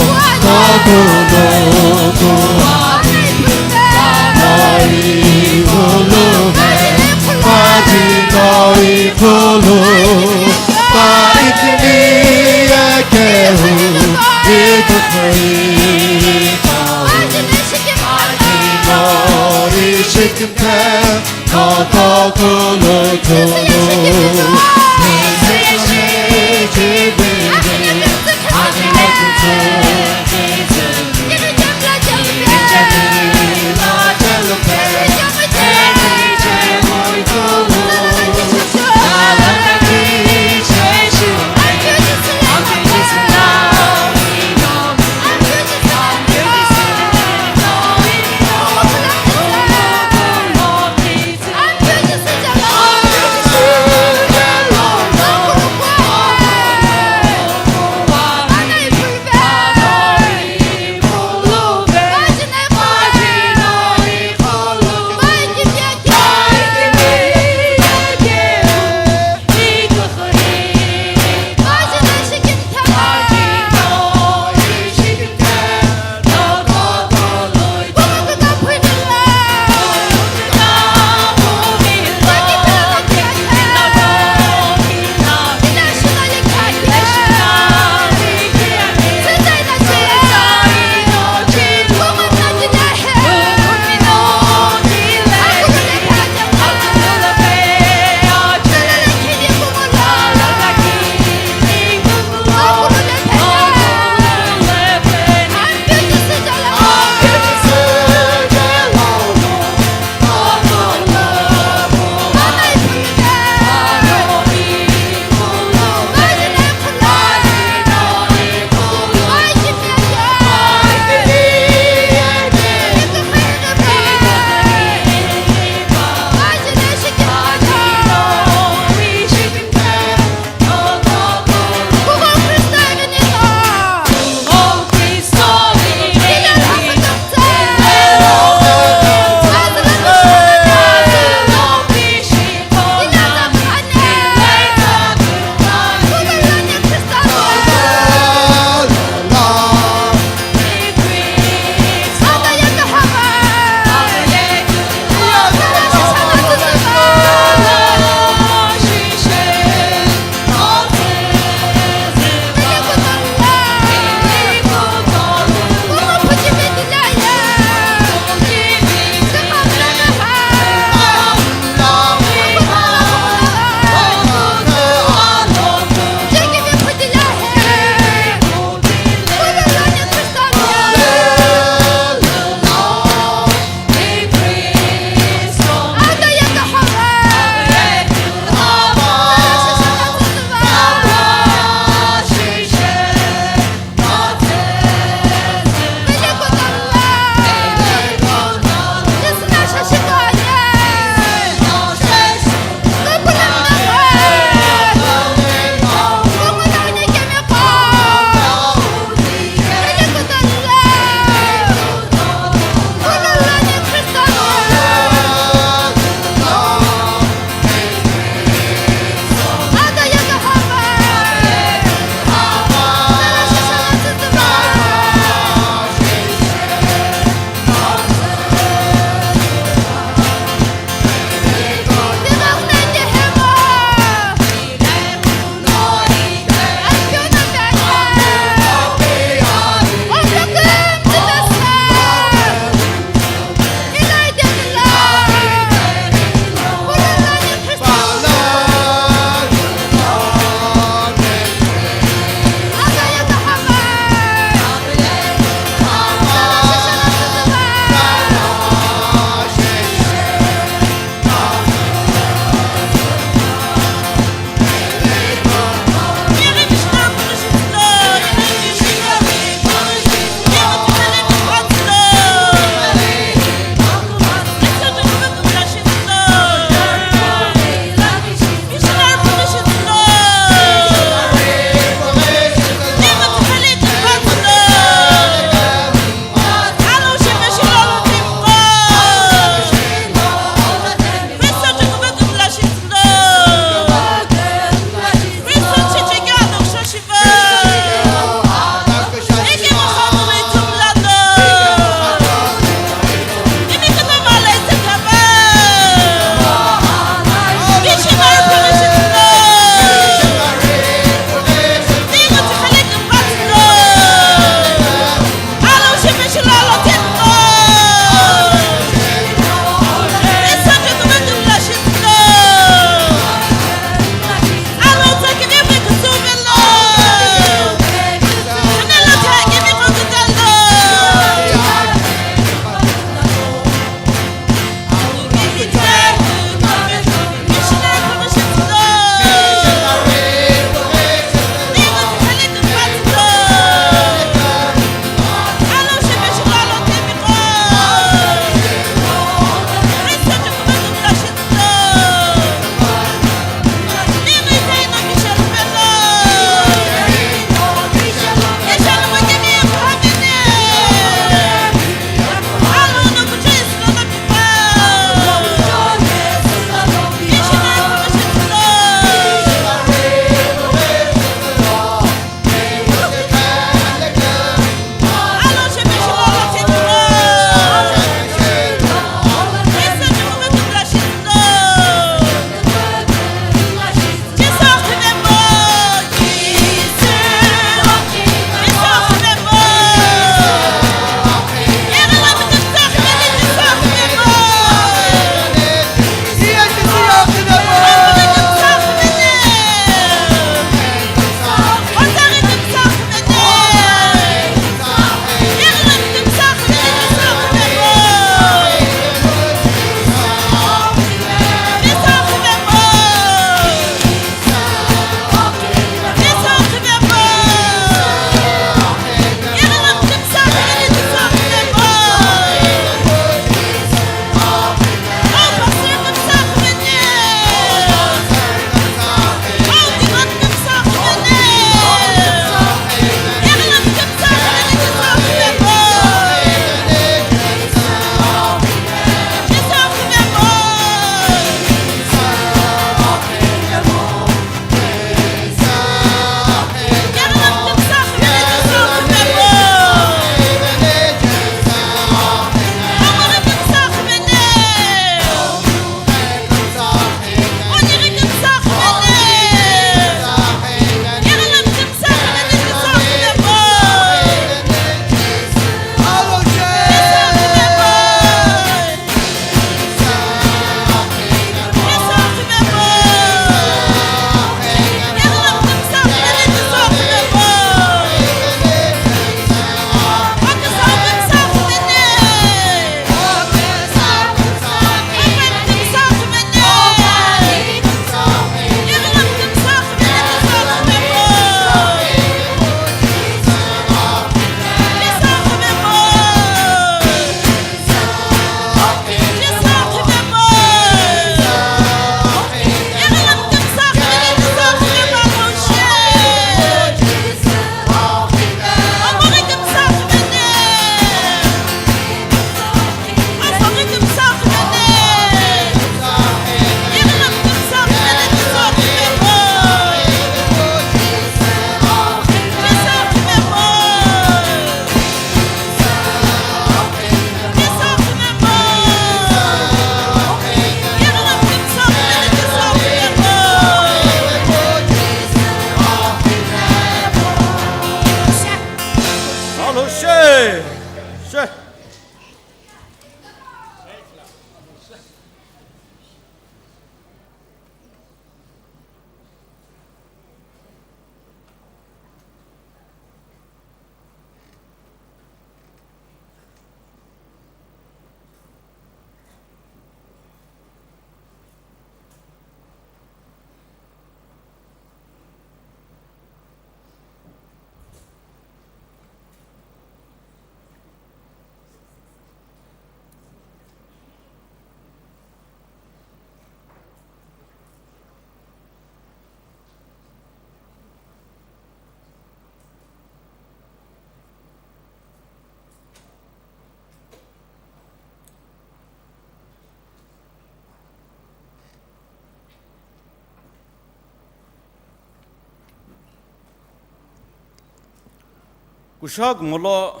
Kusho kumo lo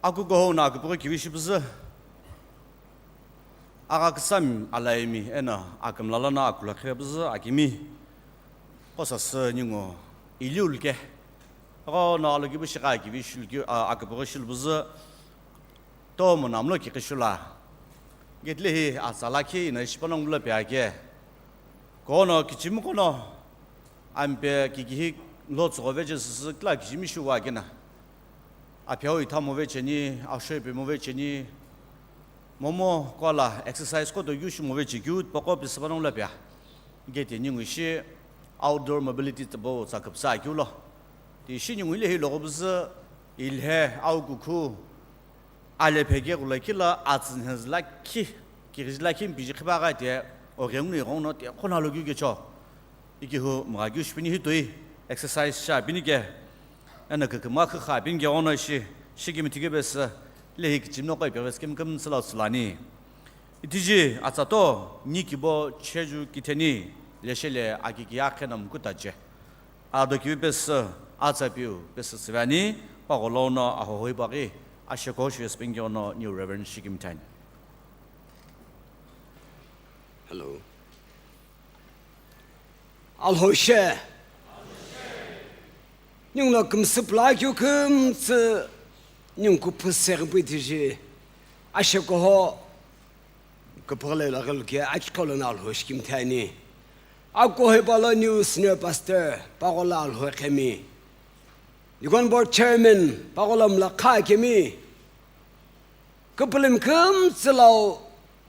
akukuhou no akipughi kivi shi püzü, agha küsami alaimi eno akümla lono akulakhi püzü akimi qo sasü ningu iliu luke. Aghono alokipu shigha kivi shi lukeu, a, akipughi shi lu püzü. Tomo namlo kikhi shula. Gate le hi atsa lakhi ino ishi panongu lo pe ake. Kono kichimi kono ampe kikihi lo tsüghove che süsü kila kichimi shuwa kena. Aphiau itha move cheni, ashoi pe move cheni. Momu kola exercise koto keu shi move che keu tipaqo pisi panongu lo pe. Gate ye ningu ishi outdoor mobility tipau tsa küpüsa keu lo. Ti ishi ningu ile hi logho püzü ilhe au kukhu Ale pheke ghulakhi lo atsü nhezü lakhi, kighiji lakhi mpiji khipaghi ate, oghengu ighenguno te khona lo keu kecho. Ikihu mgha keu shipini hi toi, exercise sha pini ke. Eno kükümgha khükha pini ke ghono shi, shikimi thikebesü, lehi kichimi noqo ipeghi sikimi kümtsü lo tsülani. Itiji atsato, ni kibo cheju kitheni, leshele aki kiya kheno mkutache. Ado kivi pesü, atsa piu pesü tsüveni, pagholo no ahohoi paghi, asheko shi spengeo no New Reverend Shikimthani. Hello. Alhoshe. Ninguno kümsü pla keu kümtsü ningu kuphu seghi pütiji. Ashekoho Küpüghüle ilo aghi luke akiqhelo no Alhou Shikimthani. Akuhou hipau lo new senior pastor, pagholo Alhou iqhemi. Deacon board chairman, pagholo mlakha akemi. Küpülümi kümtsü lo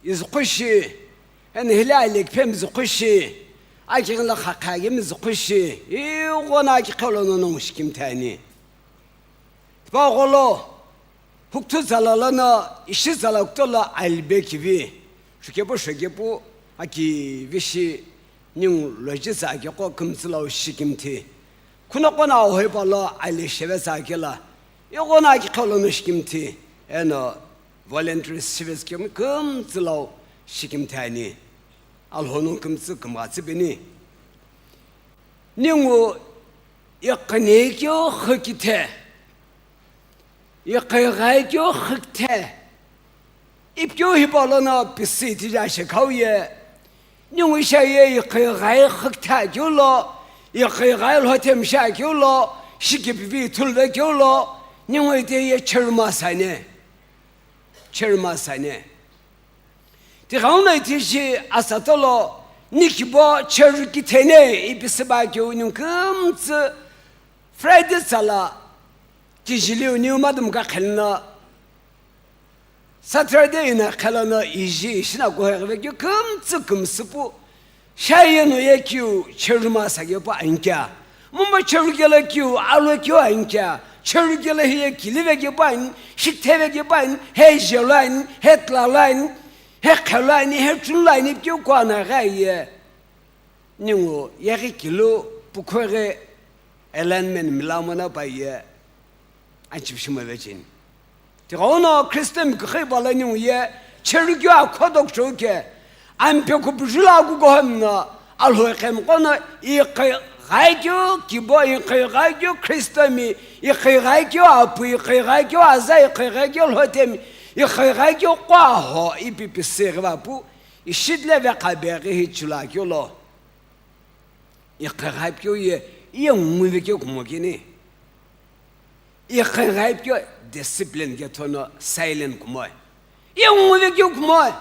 izüqhushi, eno hile alekphemi izüqhushi, akighi lo khakha akemi izüqhushi, ighono akiqhelo no nongu Shikimthani. Pagholo, hukuthu zala lono ishi zala kutolo alibe kivi, shukepu shukepu akivi shi ningu loji tsa akeqo kümtsü lo Shikimthi. Khunoqo no ahohoi palo ali sheve tsa akela, ighono akiqhelo no Shikimthi, eno voluntary service kemu kümtsü lo Shikimthani. Alhou no kümtsü kümgha tsüpeni. Ningu iqhini keu xükithe, iqhighai keu xükithe, ipikeu hipau lono pisi itija shekhau ye, ningu isha ye iqhighai xükithe akeu lo, iqhighai lhothemi shi akeu lo, shikipivi ithuluve keu lo, ningu ite ye cheruma sane, cheruma sane. Tighenguno itishi asatolo, ni kibo cheru kithene ipi süba keu ningu kümtsü Friday tsala kijiliu niu madum ka khelino, Saturday ina khelino iji ishina kuheghive keu kümtsü kümsüpu. Shaye no ye keu cheruma sa keu pu anikea. Mumba cheru kelo keu alo keu anikea. Cheru kelo hiye kilive keu pu ani, shiktheve keu pu ani, he jelo ani, he tlalo ani, he khelo ani, he chunlo ani keu kuana ghi ye. Ningu yeghi kilu pukhoghi alignment milamona pa ye. Anchipishi move cheni. Tighenguno Christian kükhi pala ningu ye, cheru keu akhodo kuchou ke, ampe kupuju lo akukuhou no, Alhou iqhemi qono, iqhighai keu kibo, iqhighai keu Christian mi, iqhighai keu apu, iqhighai keu aza, iqhighai keu lhothemi, iqhighai keu kuaho, ipi pisi ghiva pu, ishi tile vekha beghi hi chula keu lo. Iqhighai keu ye, iye nguve keu kumo keni. Iqhighaipikeu discipline ke thono silent kumoi. Inguve keu kumoi.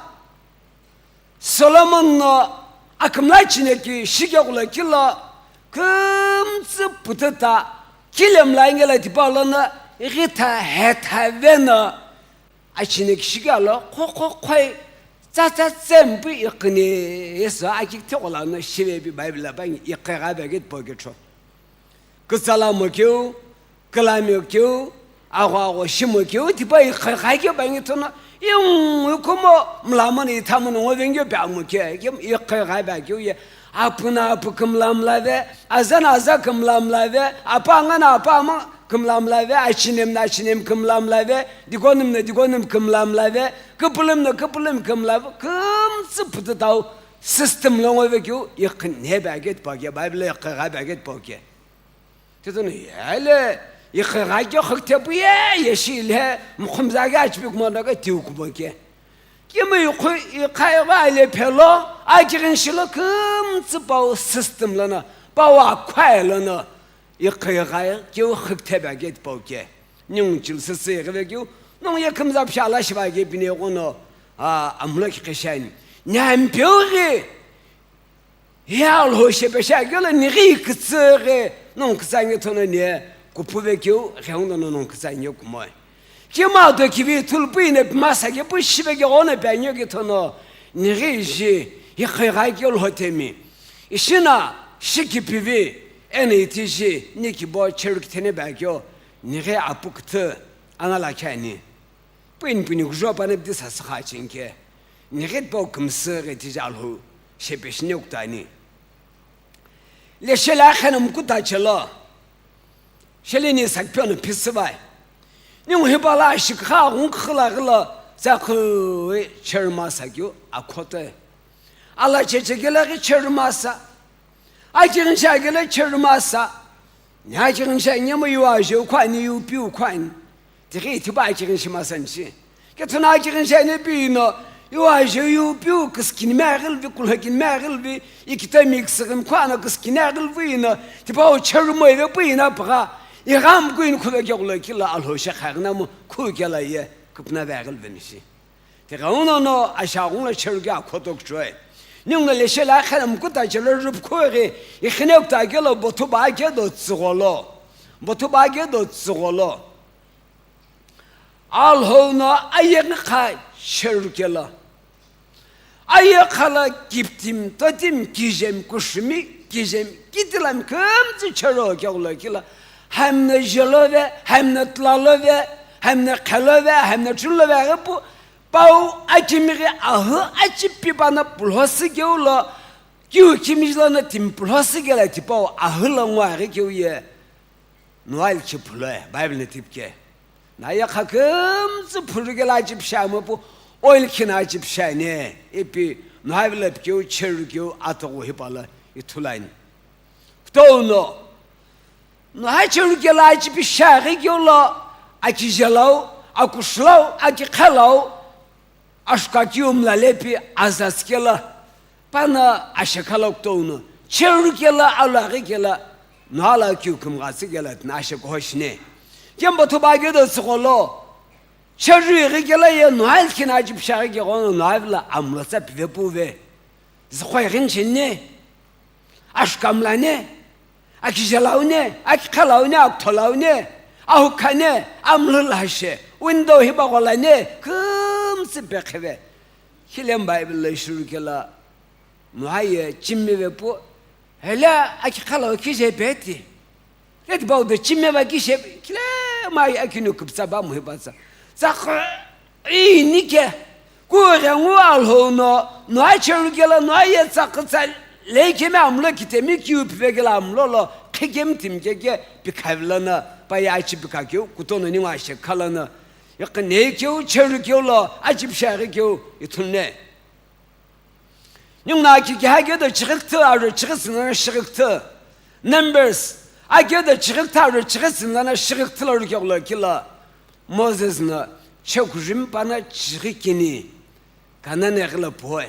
Solomon no akümla chineki shikegula kilo kümtsü pututa kilemla ingela tipau lono ghitha hetha veno achineki shikelo khokhokhoi tsatsa tsempu iqhini eso akik thekola no shivepi Bible la bangi iqhighaipikeu tipau ketho. Kütsala mokeu, külamokeu, aghogho shimokeu, tipau iqhighaikeu bangi thono, ingu kumo, mlamoni ithamuni ngo vengeu pe amokeu, iqhighaipikeu ye, apuna apu kümlamlave, azana aza kümlamlave, apa angana apa ama kümlamlave, achinemi na achinemi kümlamlave, dikonemi na dikonemi kümlamlave, küpülümi na küpülümi kümlave, kümtsü pututau system lo ngo vekeu, iqhighaipikeu tipau ke, Bible iqhighaipikeu tipau ke. Titunu yele, iqhighaikeu khüktepu ye, yeshi le, mkhumza ke achipi kumono ke tiu kumo ke. Kimu iqhu-, iqhigha ile phelo, akighin shilo kümtsü pau system lono, pau akhai lono, iqhighaikeu khüktepikeu tipau ke. Ningu chilsüsü iqhivekeu, nongu ye kümza pshala shiva ke pine kono, a, amlo ki qeshani. Nyampeu ghi, Ye Alhou shepe shi akelo nighi kütsü ghi nongu kütsa nge thono ne kuphu vekeu ghengu no nongu kütsa nge kumoi. Kima do kivi thulpui ne pimasa ke pu shipe ke ghono pe anyo ke thono nighi ji iqhighaikeu lhotemi. Ishina shikipivi eno iti ji ni kibo cherükithene pe akeu nighi apu küthü angala khe ani. Püini püini kujo panepdi sasü kha chinke, nighi tipau kümsü ghi tiji Alhou shepe shine kutani. Leshele akheno mkuta chelo, shele ni sakipeo no phisüvai. Ningu hipau lo ashikha ghungu khila ghilo, tsakhui cherü masa keu akhotoe. Ala cheche kela ghi cherü masa. Akighin shi akelo cherü masa. Ni akighin shi anyemo yu ajeu khuani, yu piu khuani. Tighi ithipau akighin shi masa nishi. Kethono akighin shi ane piuno, yu ajeu yu piu küsükini me aghilvi, kulhokini me aghilvi, ikitami küsüghini khuano küsükini aghilvi ino, tipau cherü moive pu ino pügha, ighamkeu ino khuvekeu lo kilo Alhou shekha ighinamo khu kela ye küpünave aghilvi nishi. Tighenguno no ashaghungu lo cherü ke akhoto kuchoi. Ningu no leshele akheno mkuta chelo rüpükhu ghi iqhine kuta kelo bothuba ke do tsügholo. Bothuba ke do tsügholo. Alhou no ayeghi kha cherü kelo. Ayeghi kha lo kiptimi, totimi, kijemi, kushumi, kijemi, kitilami kümtsü cherü keghulo kilo. Hami no jelo ve, hami no tula lo ve, hami no khe lo ve, hami no chulu lo ve ghi pu Pau akimighi ahu achipi pano pulhosi keu lo, kiu kimiji lono timi pulhosi kela tipau ahu lo nguaghi keu ye Noah likhi phuloe, Bible na tipike. Na ye kha kümtsü phuru kela achipi shi amo pu, oil khina achipi shi ani, ipi Noah vilo pikeu, cherü keu, atughu hipau lo ithulu ani. Kutou no, Noah cherü kela achipi shi aghi keu lo, akijelau, akushulau, akikhalau, ashuka kiu mla lepi azatsi kelo, pano ashekha lo kutou no, cherü kelo, alu aghi kelo, Noah lo kiu kümghatsi kelo, tino ashekha ho shine. Kembo thuba keu do tsügholo, cherü ighi kelo ye Noah likhi no achipi shi aghi keu ghono Noah vilo amlo tsa pive puve. Zükhoi ghin cheni, ashuka mlani, akijelau ni, akikhalau ni, akutholau ni, ahukha ni, amlhü lashi, window hiba ghola ni, kümtsü pekhive. Khilemu Bible lo ishiru kelo, Noah ye chimi ve pu, hele akikhalau kije peti. Keti bau do chimeva kishe, kile mai akinu kupitsa ba muhibatsa. Tsakhu ini ke, kughengu Alhou no, Noah cherü kelo, Noah ye tsakhu tsa leikemi amlo kitemi kiu pive kelo amlo lo, khikemi timi keke, pikhavilo no, pa ye achi pikakeu, kutono ningu ashe khalo no, iqine keu, cherü keu lo, achipi shi aghi keu, ithulune. Ningu no aki kiha keu do chighi küthü, aru chighi sünga shighi küthü. Numbers, akeu do chighi küthü, aru chighi sünga shighi küthü lo rükeu lo kilo. Moses no chekujumi pano chighi kini Kanan eghi lo puoi.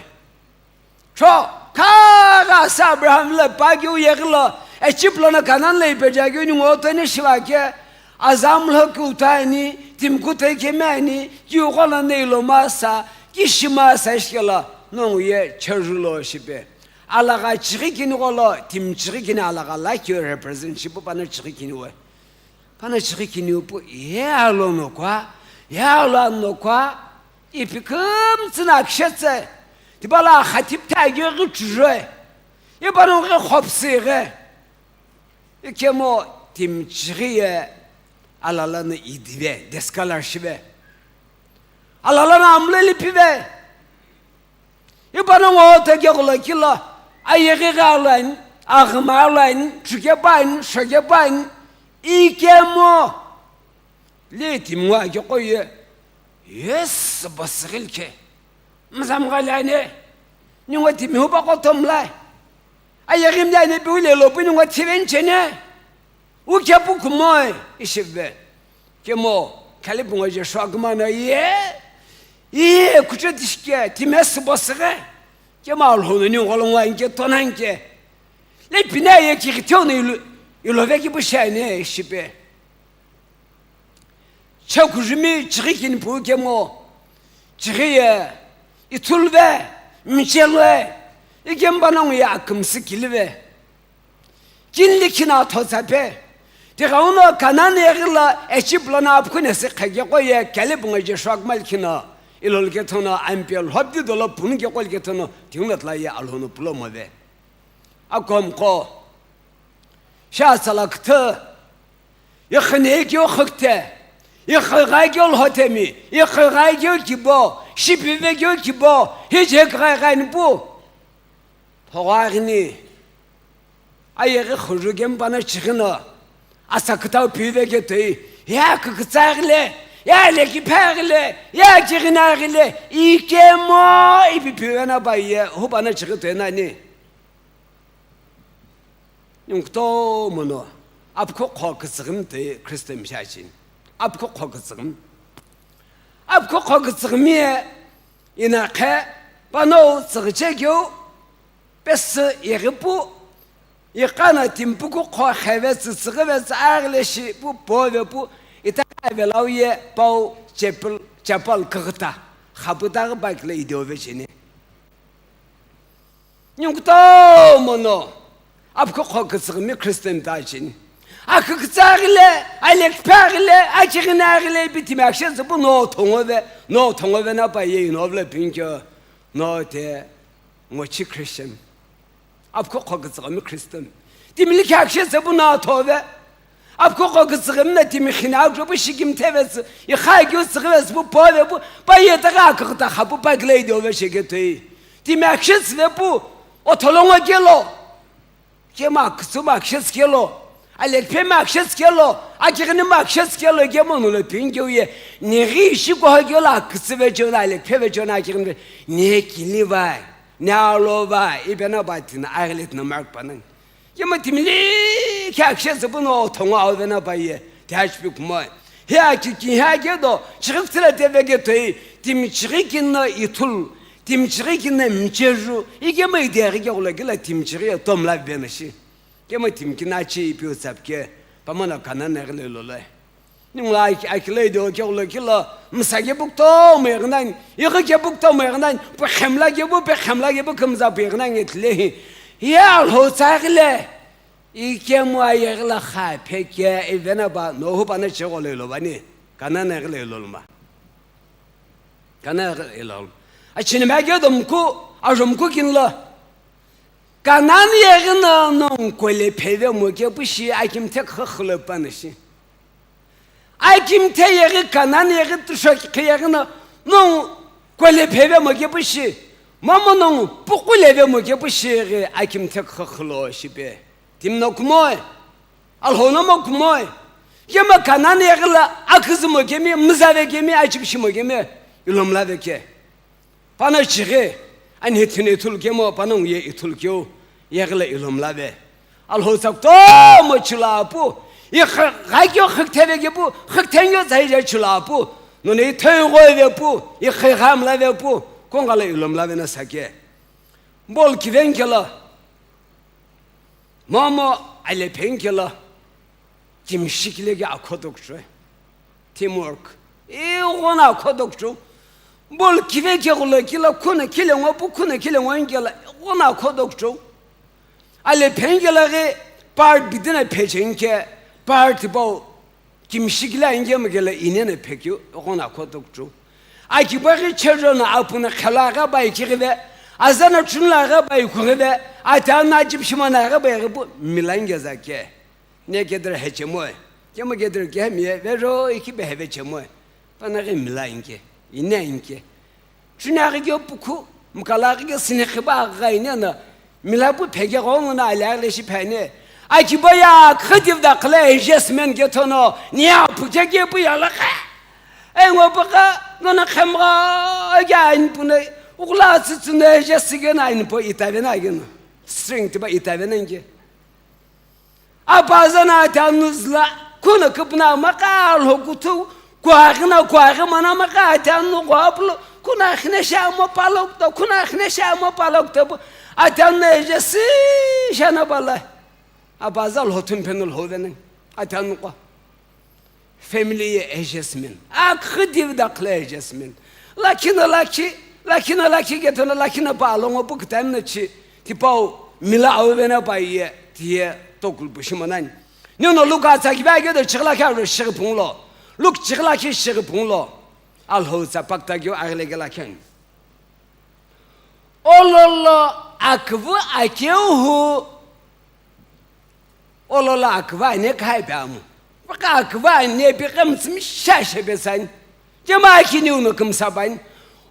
Cho, kha gha sa Abraham lo pa keu yeghi lo, Egypt lono Kanan lo ipeja keu ningu otoni shiva ke, Azamlo kutani, timi kuta kemi ani, kiu qo lono ilo masa, kishi masa ishi kelo, nongu ye church lo shipe. Alagha chighi kini qo lo, timi chighi kini alagha lakhi represent shipu pano chighi kini we. Pano chighi kini upu, ye alo no kwa, ye alo no kwa, ipi kümtsü na kishetse, tipa lo khatip ta ghi ghi chujue, ipa no ghi khopsi ghi. Ikemu timi chighi ye alala no idive, discolour shive. Alala no amle lipive. Ipa no ngo to ghi ghulo kilo, ayeghi ghi alo ani, aghima alo ani, chukepu ani, shokepu ani, ikemu. Le timi ngo aghi qo ye, yes, basighil khe. Mzamghali ani, ningo timi hupa qo tomlai. Ayeghi mdi ani pi ule lo pu ningo thiven chene. Ukepu kumoi, ishive. Kemo, khalipungo je shwa kumana ye. Ye, kuche tishke, timi yes, basighil. Kemo Alhou no ningo lo ngo anke, tonanke. Le pina ye ki kithio no ilo, ilo ve ki pushane, ishipe. Chekujumi chighi kini pu kemo, chighi ye, ithulve, michelve, ikemu pano ngu ye akümsü kilive. Kinli kina thotsape, tighenguno Kanan yeghi lo Egypt lono apukhu nesi kheghi qo ye Caleb ngo je shwa kumal kino, ilol kethono ampel hopdi dolo punu ke qol kethono, tighenguno tla ye Alhou no pulo move. Akom qo, sha sala kthe, Ikhine keu khükte, ikhigha keu lhotemi, ikhigha keu kibo, shipive keu kibo, hije kghai ghai nipu. Phogha aghini, ayeghi khuju kemi pano chighi no, asa kütau pive ketoi, ya kükütsa aghile, ya lekiphe aghile, ya kighina aghile, ikemu ipi pive na pa ye, hu pano chighi toi nani. Ningu kutomo no, apukhu qho kütsüghimi toi Christian msha chini. Apukhu qho kütsüghimi. Apukhu qho kütsüghimi ye, ina khe, pano tsüghüche keu, pesü yeghi pu, iqana timi puku qho kheve tsü tsüghüve tsü aghile shi pu pove pu, ita kave lau ye pau chapel, chapel kagüta, khaputa ghi bike le idove chini. Ningu kutomo no, apukhu qho kütsüghimi Christian ta chini. Akükütsa aghile, alekiphe aghile, akighina aghile, ipi timi akshe tsü pu no thongove, no thongove na pa ye inovle pinkyo, no te ngochi Christian. Apukhu qho kütsüghimi Christian. Timi likhi akshe tsü pu no thove. Apukhu qho kütsüghimi na timi khina akjo pu shikimtheve tsü, ikha keu tsüghüve tsü pu pove pu, pa ye ta gha küküta kha pu pa kile idove sheketoi. Timi akshe tsüve pu, otholongo kelo. Kema kütsüma akshe tsü kelo. Alekiphe ma akshe tsü kelo. Akighini ma akshe tsü kelo, kemo nulo pinkeu ye. Neghi ishi koho kelo akütsüve cheu na, alekiphe ve cheu na, akighini ve. Ne kili vai, ne alo vai, ipe na pa tina aghile tina mark panang. Kemo timi likhi akshe tsü pu no thongo auve na pa ye, ti achipi kumoi. Hi akiki hi akedo, chighi kutila teve ketoi, timi chighi kino ithul, timi chighi kino micheju, ikemo ideghi ke ghulo kila timi chighi ye tomla vena shi. Kemo timi kino achi ipi utsap ke, pamona Kanan yeghi lo iloloi. Ningu aki-, akile do ke ghulo kilo, msa ke pu kutomo yeghi nani, ighi ke pu kutomo yeghi nani, pu khemla ke pu, pe khemla ke pu kümza pu yeghi nani ithile hi. Ye Alhou tsa aghile, ikemu ayeghi lo kha phe ke, ivena pa, no hu pano chegho lo ilo vani, Kanan yeghi lo ilo luma. Kanan yeghi lo ilo luma. Achini ma ke do mku, ajo mku kinlo. Kanan yeghi no nongu kole pheve mo ke pu shi akimthe khükhülo pano shi. Akimthe yeghi Kanan yeghi tusho khe yeghi no, nongu kole pheve mo ke pu shi, momu nongu puku leve mo ke pu shi ghi akimthe khükhülo shipe. Timi no kumoi, Alhou no mo kumoi, kemo Kanan yeghi lo aküzü mo kemi, mzave kemi, achipishi mo kemi, ilomlave ke. Pano chighi, ani thini ithulu kemo, pano ngu ye ithulu keu, yeghi lo ilomlave. Alhou tsa kutomo chilo apu, ikhigha keu khüktheve ke pu, khükthengyo tsa ije chilo apu, none ithoi ghoive pu, ikhigha mlave pu, kongalo ilomlave na sake. Ball kiven kelo, momu alephen kelo, Kimshi kile ke akho dokcho. Teamwork. Ighono akho dokcho. Ball kive ke ghulo kila khuna kile ngo pu khuna kile ngo inkela ighono akho dokcho. Ale phengela ghi part bidina phechengke part bau kimshi kile inke mukela inena phekeu ighono akho dokcho. Akiba ghi children apuna khela gha bai kighive, azana chunla gha bai kughive, atana ajipshimana gha bai ghipu milange zake. Ne kedra hechemoe. Kemo kedra kemiye vero iki beheve chemoe. Pana ghi mila inke, ine inke. Chunaghi ke pukhu, mkala ghi ke sinekhiba gha ine na, mila pu phege ghongo na ale aghle shi phene. Akiba ya khadiv da khle adjustment ke thono, nia pu ke ke pu ya la kha. Engo pa ka, nona khemga, ke ain pune, ukla tsitsune adjust ke na ain po itave na ke na. Strength ba itave na inke. Apazana atanu zla, kuna kupna maka alho kutu, kuaghina kuaghi mana maka atanu kuaplo, kuna khine sha mo palo kuto, kuna khine sha mo palo kuto, atanu eje si shana bala. Apaza lho thun phenu lho vene, atanu kwa. Family ye adjustment. Akhidi da khle adjustment. Lakhi na lakhi, lakhi na lakhi ke thono lakhi na pa longo pu time na chi. Tipau mila au vena pa ye, tiye tokul pu shimonani. Nino Luka tsa kiba ke do chigla kya ro shigpung lo. Luk chigla ki shigpung lo. Alho tsa pakta kyo agle ke lakhen. Ololo akvu akeu hu. Ololo akva ane khai pe amu. Paka akva ane pe kamtsimi shashe pe sani. Kema akini uno kumsa bani.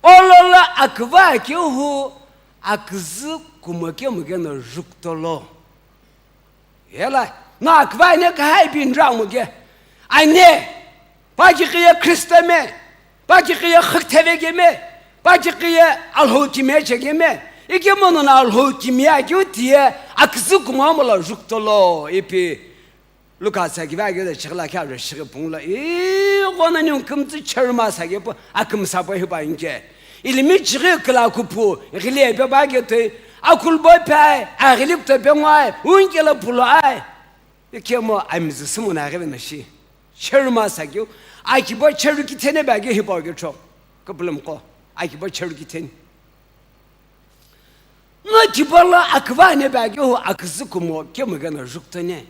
Ololo akva ke hu akzü kuma ke muke no juktolo. Yela, no akva ane khai pe ndra muke. Ane, Pakiqiye Kristo me, pakiqiye xüktheve keme, pakiqiye Alhou kimiye chekeme, ikemu no Alhou kimiye akeu tiye aküzü kumomu lo juktolo ipi. Luka tsa kive akeu de chigla kya re shighi punglo, ighono nyung kümtsü cherma sa kepu akümsa po hipa inke. Ilimi chighi kla kupu, ghili epe ba ke toi, akulbo pe ai, aghili kuto pe ngwai, unkela pulo ai. Ikemu amizü sumu na gheve na shi. Cheruma sakeu, akibo cheru kithene bagi hibo ke cho. Kapulum ko, akibo cheru kithene. No kibo lo akvane bagi hu akzü kumo kemu gana juktone.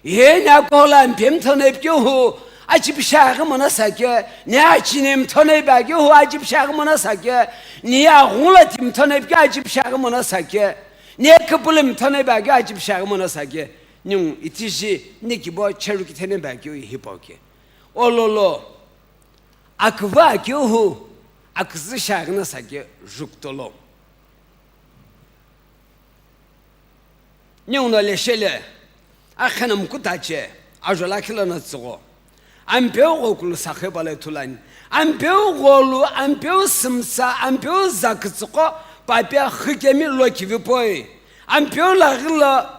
Ye na kola mpem thone ke hu, achi pisha ghi mona sake, ne achi nem thone bagi hu achi pisha ghi mona sake, ne ya gula tim thone ke achi pisha ghi mona sake, ne kapulum thone bagi achi pisha ghi mona sake. Nyung itiji nikibo cheru kithene ba keu ihipo ke. Ololo, akva keu hu, akzü shagna sake juktolo. Nyung no leshele, akhana mkutache, ajola khilana tsugo. Ampeu gho kulu sakhe bale thulani. Ampeu gho lu, ampeu simsa, ampeu zakitsukho, papia khikemi lo kivipoi. Ampeu la gila,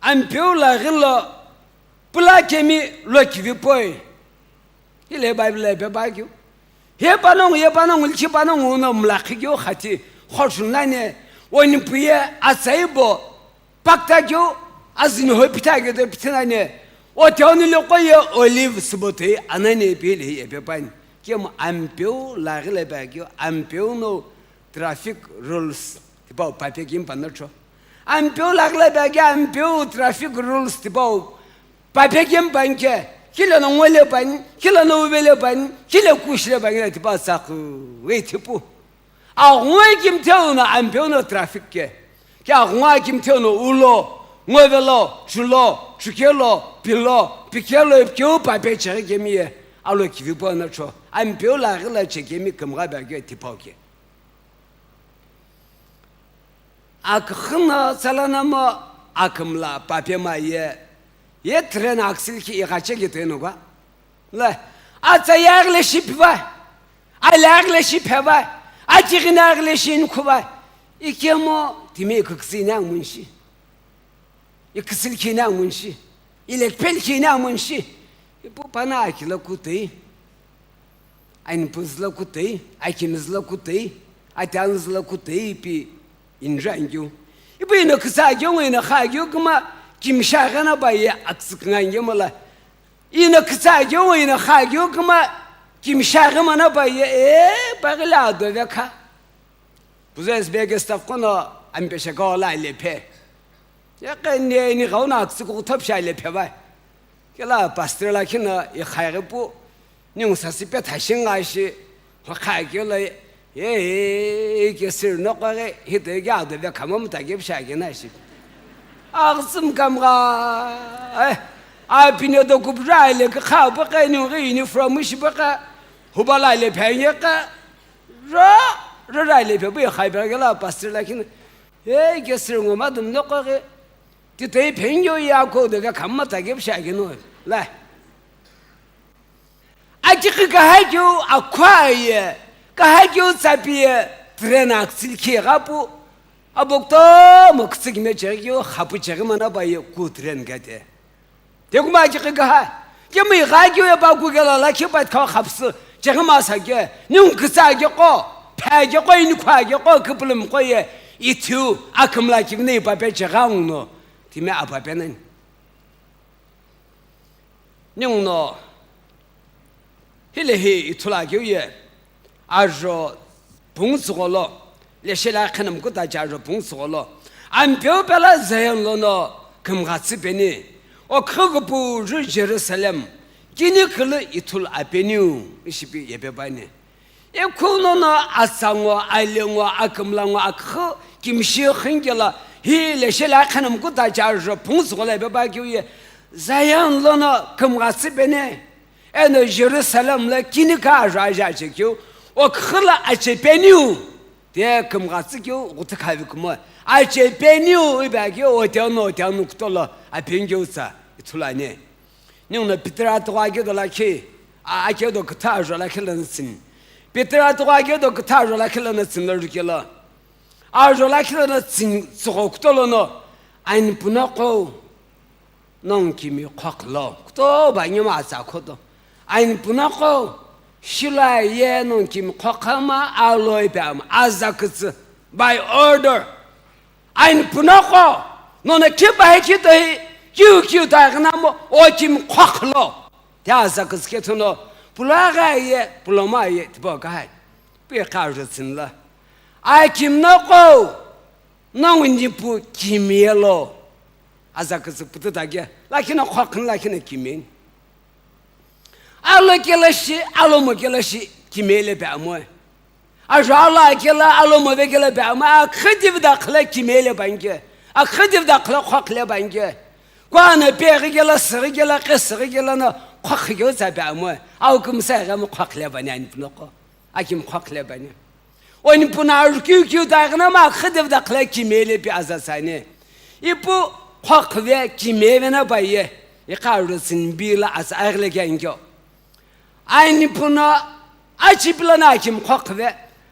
Ampeu la ghilo pula kemi lo kivi poi. Hile Bible le beba keu. He panongu, ye panongu, lichi panongu no mlakhi keu khati. Khoshun nane, oni puye atsaibo. Pakta keu, azini ho pita keu de pita nane. O teoni le koye olive subotei anane pile ye bepani. Kemu ampeu la ghile ba keu, ampeu no traffic rules. Tipau pape kim panacho. Ampeu lagla bagi ampeu traffic rules tipau. Pape kim panke. Kila no ngole pan, kila no ubele pan, kila kushile pan, kila tipau saku. We tipu. A ngwe kim teu na ampeu no traffic ke. Kya ngwa kim teu no ulo, ngwevelo, chulo, chukelo, pilo, pikelo, keu pape chege kemiye. Alo kivi panacho. Ampeu lagla chekemi kimga bagi tipau ke. Aküxü no tsalanamo akümla papema ye, ye train axle ki ighache ki train gwa. Le, atsa ye aghile shi piva, ale aghile shi pheva, achighine aghile shi inkhuva. Ikemu timi iküksine angunshi. Iküsülkhine angunshi, ilekpelkhine angunshi, ipu pana akila kutoi, ainipuzüla kutoi, akimizüla kutoi, atianuzüla kutoi ipi inju angyu. Ipu ino küsa agyu, ino kha agyu, kuma Kimshi aghi na pa ye akütsü künga ngemo la. Ino kütsa aghi wo, ino kha aghi wo küma kimshi aghi ma na pa ye, e, pa ghi la ado ve kha. Puzo S B A ke staff qo no ampe sheka wo la lephe. Ye khe ni, ni gau na akütsü ko thop sha lephe ba. Kela pastor lakhi no i khaighi pu, ningu sasi pe thashi nga shi, ho kha kelo, ye, ye, ke sir no kwa ghi, hito ye ke ado ve kha ma muta ke psha ke na shi. Aghitsüm kam gha, eh, a pine do kup ra le ke kha pa kha ningu ghi uniform shi pa kha, huba la lephe ye kha, ro, ro ra lephe pu ye khai pa kela pastor lakhi no, ye, ke sir ngo ma dum no kwa ghi, ti te phen yo ya ko do ve kha ma ta ke psha ke no, la. Akighi kahai keu akhua ye, kahai keu tsapi ye, train akütsü likhi gha pu, abo kutomo kütsü kime cheghi keu, khapu cheghi ma na pa ye ku train gate. Te kuma akighi kahai, kemu igha keu ye pa ku kela lakhi pa kha khapsü, cheghi ma sa ke, ningu kütsa ke qo, phe ke qo, inikhua ke qo, küpülüm qo ye, ithiu, akümla kighi ne ipa pe chegha nguno, timi apa pe nani. Ninguno, hilehi ithulu akeu ye, ajo pungu tsügholo, leshe la khenam kuta cha ajo pungu tsügholo, ampeu pela Zion lono kümgha tsü peni, okhu kupu ju Jerusalem, kini kulu ithulu apeniu, ishipi yepe bani. Ikhu nono atsa ngo, ale ngo, akümla ngo, akhu kimshi khingela, hi leshe la khenam kuta cha ajo pungu tsügholo ipe pa keu ye, Zion lono kümgha tsü peni, eno Jerusalem lo kini ka ajo aja che keu, okhu la ache peniu, te kümgha tsü keu, ghutu khavi kumo, ache peniu ipe keu, ote ono, ote ono kutolo, apengeu tsa, ithulu ani. Ninguno Peter atughu akeu do lakhi, a, akeu do kütha ajo lakhi lono tsini. Peter atughu akeu do kütha ajo lakhi lono tsini lo jukelo. Ajo lakhi lono tsini tsügho kutolono, Ainipuno qo, nongu kimi qhoqhilo. Kutoba nyuma atsa khodo. Ainipuno qo, shilo ye nongu kimi qhoqhama, alo ipe ama, aza kütsü, by order. Ainipuno qo, nono khipa he khito hi, kiu kiu ta ghi na mo, o kimi qhoqhilo. Te aza kütsü kethono, pulo agha ye, pulo ma ye, tipau kahai. Pi kha ajo tsini la. Akimno qo, nongu nipu kimi yelo. Aza kütsü pututa ke, lakhi no qhoqhini lakhi no kimi. Alo kelo shi, alo mo kelo shi, kimele pe amoe. Ajo alo akelo, alo mo ve kelo pe amoe, akhüdivi dakhla kimele panke. Akhüdivi dakhla qhoqhile panke. Kuana pe ghi kelo, sü ghi kelo, qe sü ghi kelo no, qhoqhi keu tsa pe amoe. Au kümsa ghi mo qhoqhile pani Ainipuno qo. Akimi qhoqhile pani. Onipuno ajo kiu kiu ta ghi na ma akhüdivi dakhla kimele pi aza tsani. Ipu qhoqhi ve kime ve na pa ye, ikha ajo tsini bi la atsa aghile kya inkyo. Ainipuno achipi lono akimi qhoqhi ve,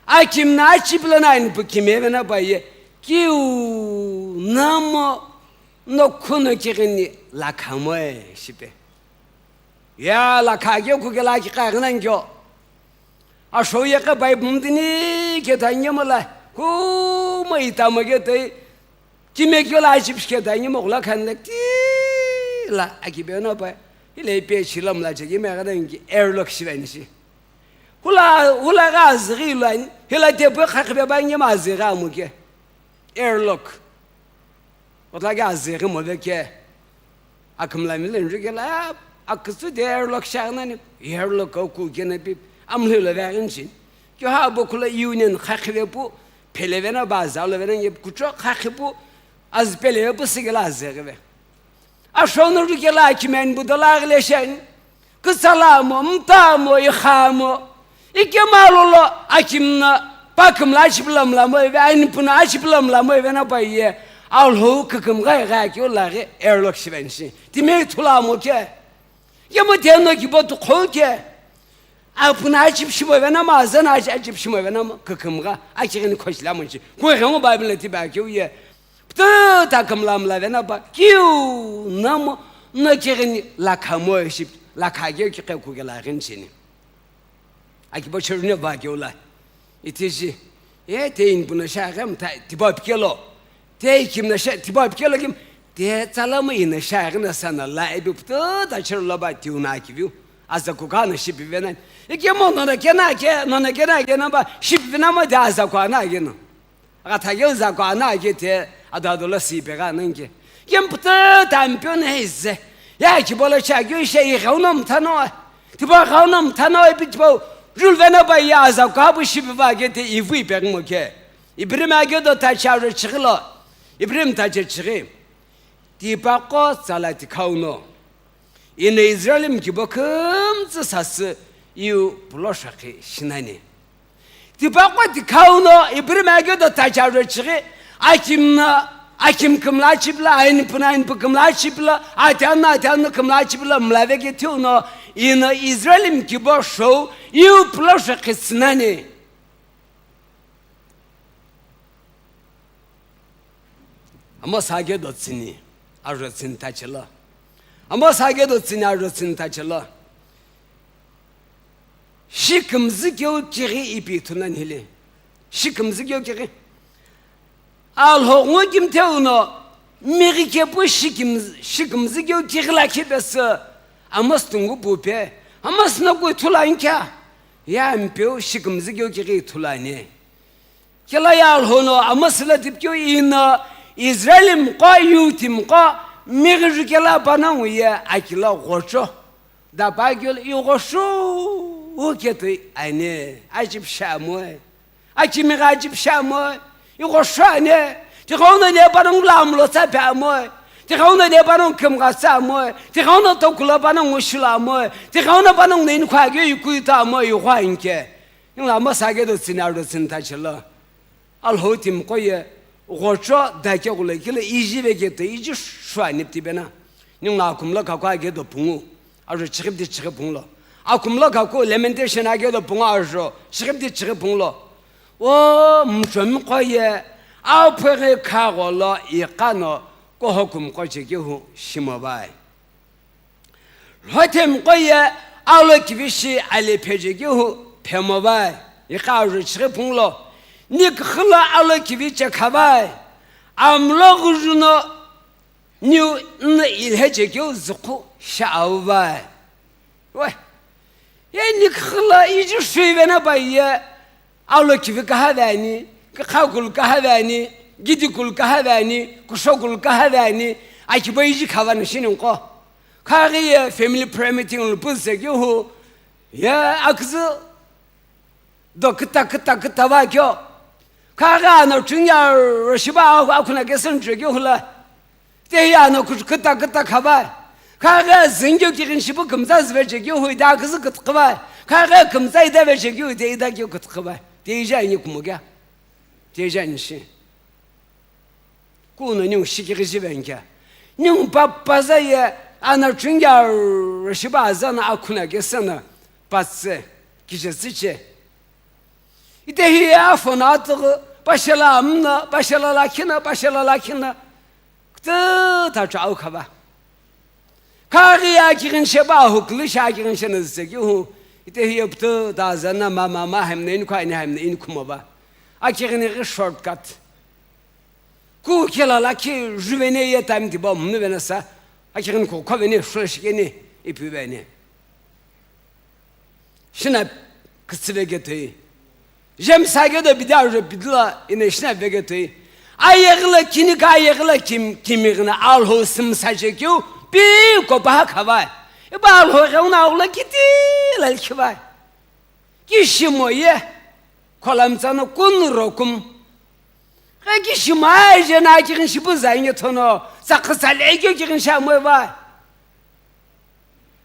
akimno achipi lono Ainipu kime ve na pa ye, kiu namo no khuno kighini lakha moe shipe. Ya lakha ke kukela ki kha ghi na inkyo. Ashou ye kha pai pumtini ke ta nyemo la, kuma itamo ke te, kime kyo la achipi ke ta nyemo la khan le ti la akibe na pa. Ile pe chilam la che kime gha na inki airlock shi ben shi. Hula, hula gha azighi lo ani, hila te pe kha khibe ba nyemo azighi amu ke. Airlock. Otla ke azighi mo ve ke. Akümla mi lenju kela, akütsü de airlock shaghi nani, airlock au ku kena pi, amlhi lo veghi nchin. Kyo ha bo kula union khakhi ve pu, pele ve na ba za lo ve na nge kucho khakhi pu, az pele ve pu sigela azighi ve. Ashou no ju kela akimi Ainipu do la aghile shani. Kütsa la mo, mta mo, ikha mo. Ikemu alolo akimno, pa kümla achipi lo mla mo ive, Ainipuno achipi lo mla mo ive na pa ye. Alhou kükümgha igha keu la ghi airlock shi ben shi. Timi ithulu amo ke. Ikemu te no kibo tu khou ke. Apuno achipi shimo ive na ma, azano achi-, achipi shimo ive na ma, kükümgha, akighini khoshi la mo shi. Ku ghengu Bible ti ba keu ye. Ptü ta kümla mla ve na pa, kiu namo, no kighini lakha mo shi, lakha keu ki khe ku ke la ghin chini. Aki bo chürü ne va keu la. Iti shi, e, te Ainipuno sha ghem ta, tiba pikelo. Te ikimno sha, tiba pikelo kim, Te tsala mo ino shaghi na sana la ebi puto ta chiro lo ba tiu na kiviu. Aza kuka no shipive nani. Ike mo nona kena ke, nona kena ke namba shipive namo de aza kwa na ke no. Aga thageu za kwa na ke te adado lo si pe ga nang ke. Ike mputo ta mpio na hize. Ya ki bolo cha gyo she i gau no mtano. Ti ba gau no mtano ebi ti ba. Rul vena ba ya aza kwa bu shipiva ke te i vui pe mo ke. Ibrahim agyo do ta cha ro chigilo. Ibrahim ta che chigi. Tipaqo tsala tikhau no, ino Israel mkibo kümtsü sasü iu pulo shakhi shinani. Tipaqo tikhau no, Ibrahim agyo do ta cha ro chighi, akim no, akim kümla chipla, ainipu no, ainipu kümla chipla, atian no, atian no kümla chipla, mlave ke thiu no, ino Israel mkibo shou iu pulo shakhi shinani. Amos agyo do tsini, aro tsini tachelo. Amos agyo do tsini, aro tsini tachelo. Shi kümzü keu kighi ipi thunan hili. Shi kümzü keu kighi. Alhou ngu kimtheu no, mighi kepu shi kümz-, shi kümzü keu kighi lakhi pesü. Amos tungu pupe. Amos no ku thulan kya. Ya mpeu shi kümzü keu kighi thulani. Kela ya Alhou no Amos la tipikeu ino Israel mqo, Yuti mqo, mighi jukela panongu ye akila ghocho. Da pa kela i ghosho u ketoi ani, achipisha amoe. Akimigha achipisha amoe. I ghosho ani. Tikhau no ne panongu la amlo tsa pe amoe. Tikhau no ne panongu kümgha tsa amoe. Tikhau no tokula panongu shula amoe. Tikhau no panongu ne inkhu agyo ikui ta amoe, i ghwa inke. Ningu la Amos agyo do tsini aro tsini tachelo. Alhou timiqo ye ghocho dakeghulo kile iji veketo iji shuani ptibena. Ningu la akumlo kaku agyo do pungu. Ajo chighipti chighi pungu lo. Akumlo kaku Lamentation agyo do pungu ajo chighipti chighi pungu lo. O mchomiqo ye apheghi khagho lo iqa no kohokumqo chekehu shimo vai. Lhothemiqo ye alokivi shi alephe chekehu phemo vai. Iqa ajo chighi pungu lo. Niküxü lo alokivi chekha vai. Amlo ghuju no niu nno ilhe chekehu züqhu sha au vai. We. Ye niküxü lo iji shui vena pai ye, alokivi kaha veni, kükha kulu kaha veni, gidi kulu kaha veni, kusho kulu kaha veni, akibo iji khavani shininqo. Khaghi ye family prayer meeting lo püzü kehu, ye aküzü do küta, küta, küta va kyo. Khaghi ano chünya ro shiba a-, akhuna kesü nche kehu la. Te hi ano kü-, küta, küta khavai. Khaghi zünkeu kighin shipu kümtsa züve chekehu ita küzü kütkhüvai. Khaghi kümtsa ita ve chekehu ita, ita keu kütkhüvai. Te ija ini kumo kya? Te ija ini shi. Kuno ningu shikighi jive nkya. Ningu papaza ye ano chünya ro shiba aza no akhuna kesü no patse, kije tsüche. Ite hi afo no atüghü, pashala amna, pashala lakhina, pashala lakhina. Kütü ta chau khava. Khaghi ya kighin sheba hu, kulu sha kighin shena züse kehu. Ite hi pütü ta zana ma, ma, ma, hemne in khwa ini hemne in khuma va. A kighin ghi shortcut. Ku kela lakhi juvene ye time tiba mnu vena sa. A kighin ko khovene, shula shikene, ipi vene. Shina kütsü veketoi. James agyo do bidi ajo bidi lo ino shina veketoi. Ayeghi lo kini ka ayeghi lo kim-, kimighina Alhou sümsa chekeu pi ko paha khavai. Iba Alhou ghengu na aghülo kiti lo likhivai. Kishimo ye. Khola mtsano kun rokum. Ghe kishimo aje na kighin shipu zainge thono. Sakha sale kyo kighin sha moi vai.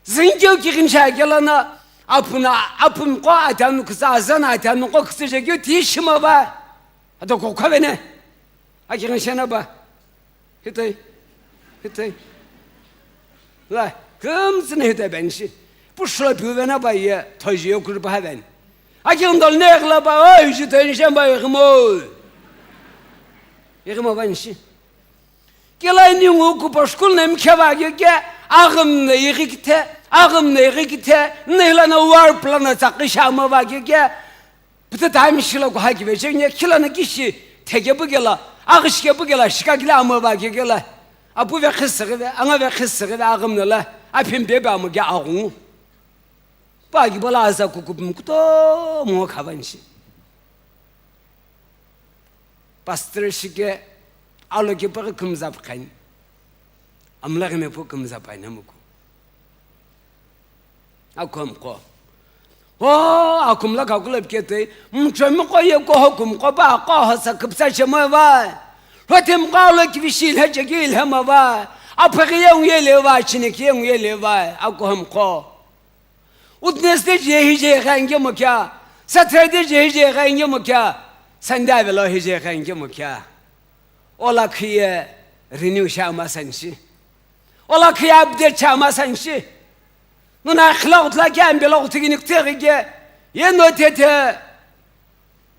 Zünkeu kighin sha kela no, apuna, apun qo atanu kütsa, azan atanu qo kütsa je keu ti shima va. Ato ko khavene. A kighin shena va. Hitoi. Hitoi. La, kümtsüne hitoi ben shi. Pushla piu vena va ye, thoji yo kuri va ben. A kighin dol ne gla va, oi, ji toi shen va yemo. Yemo va shi. Kila ningu kupo school na mkheva keke, aghümna ighikithe, aghümna ighikithe, nihilana war plan na tsaqi sha amava keke, pütü time shila kuha kive chenye, khilana kishi theke pukela, aghi shike pukela, shika kila amava kekela. Apu vekhisüghi ve, anga vekhisüghi ve aghümna la, aphim bebe amu ge aghungu. Pa kibo la aza kukup mkuto mo khavanshi. Pastor shike alo ke pa kümzap khan. Amla ke me pu kümzap ai namuku. Akom ko. O, akum la kakula pike te, mchomi ko ye ko hokum ko ba ko ho sa kupsa che mo va. Rotem ko lo ki vishi le che ki le ma va. Aphe ye ye le va, chine ki ye le va. Akom ko. Wednesday je hi je ga nge mo kya. Saturday je hi je ga nge mo kya. Sunday velo hi je ga nge mo kya. Ola khiye renew sha ma sanshi. Ola khiye update sha ma sanshi. Nuna khla utla kya ambelo utigini kuteri ke. Ye no tete.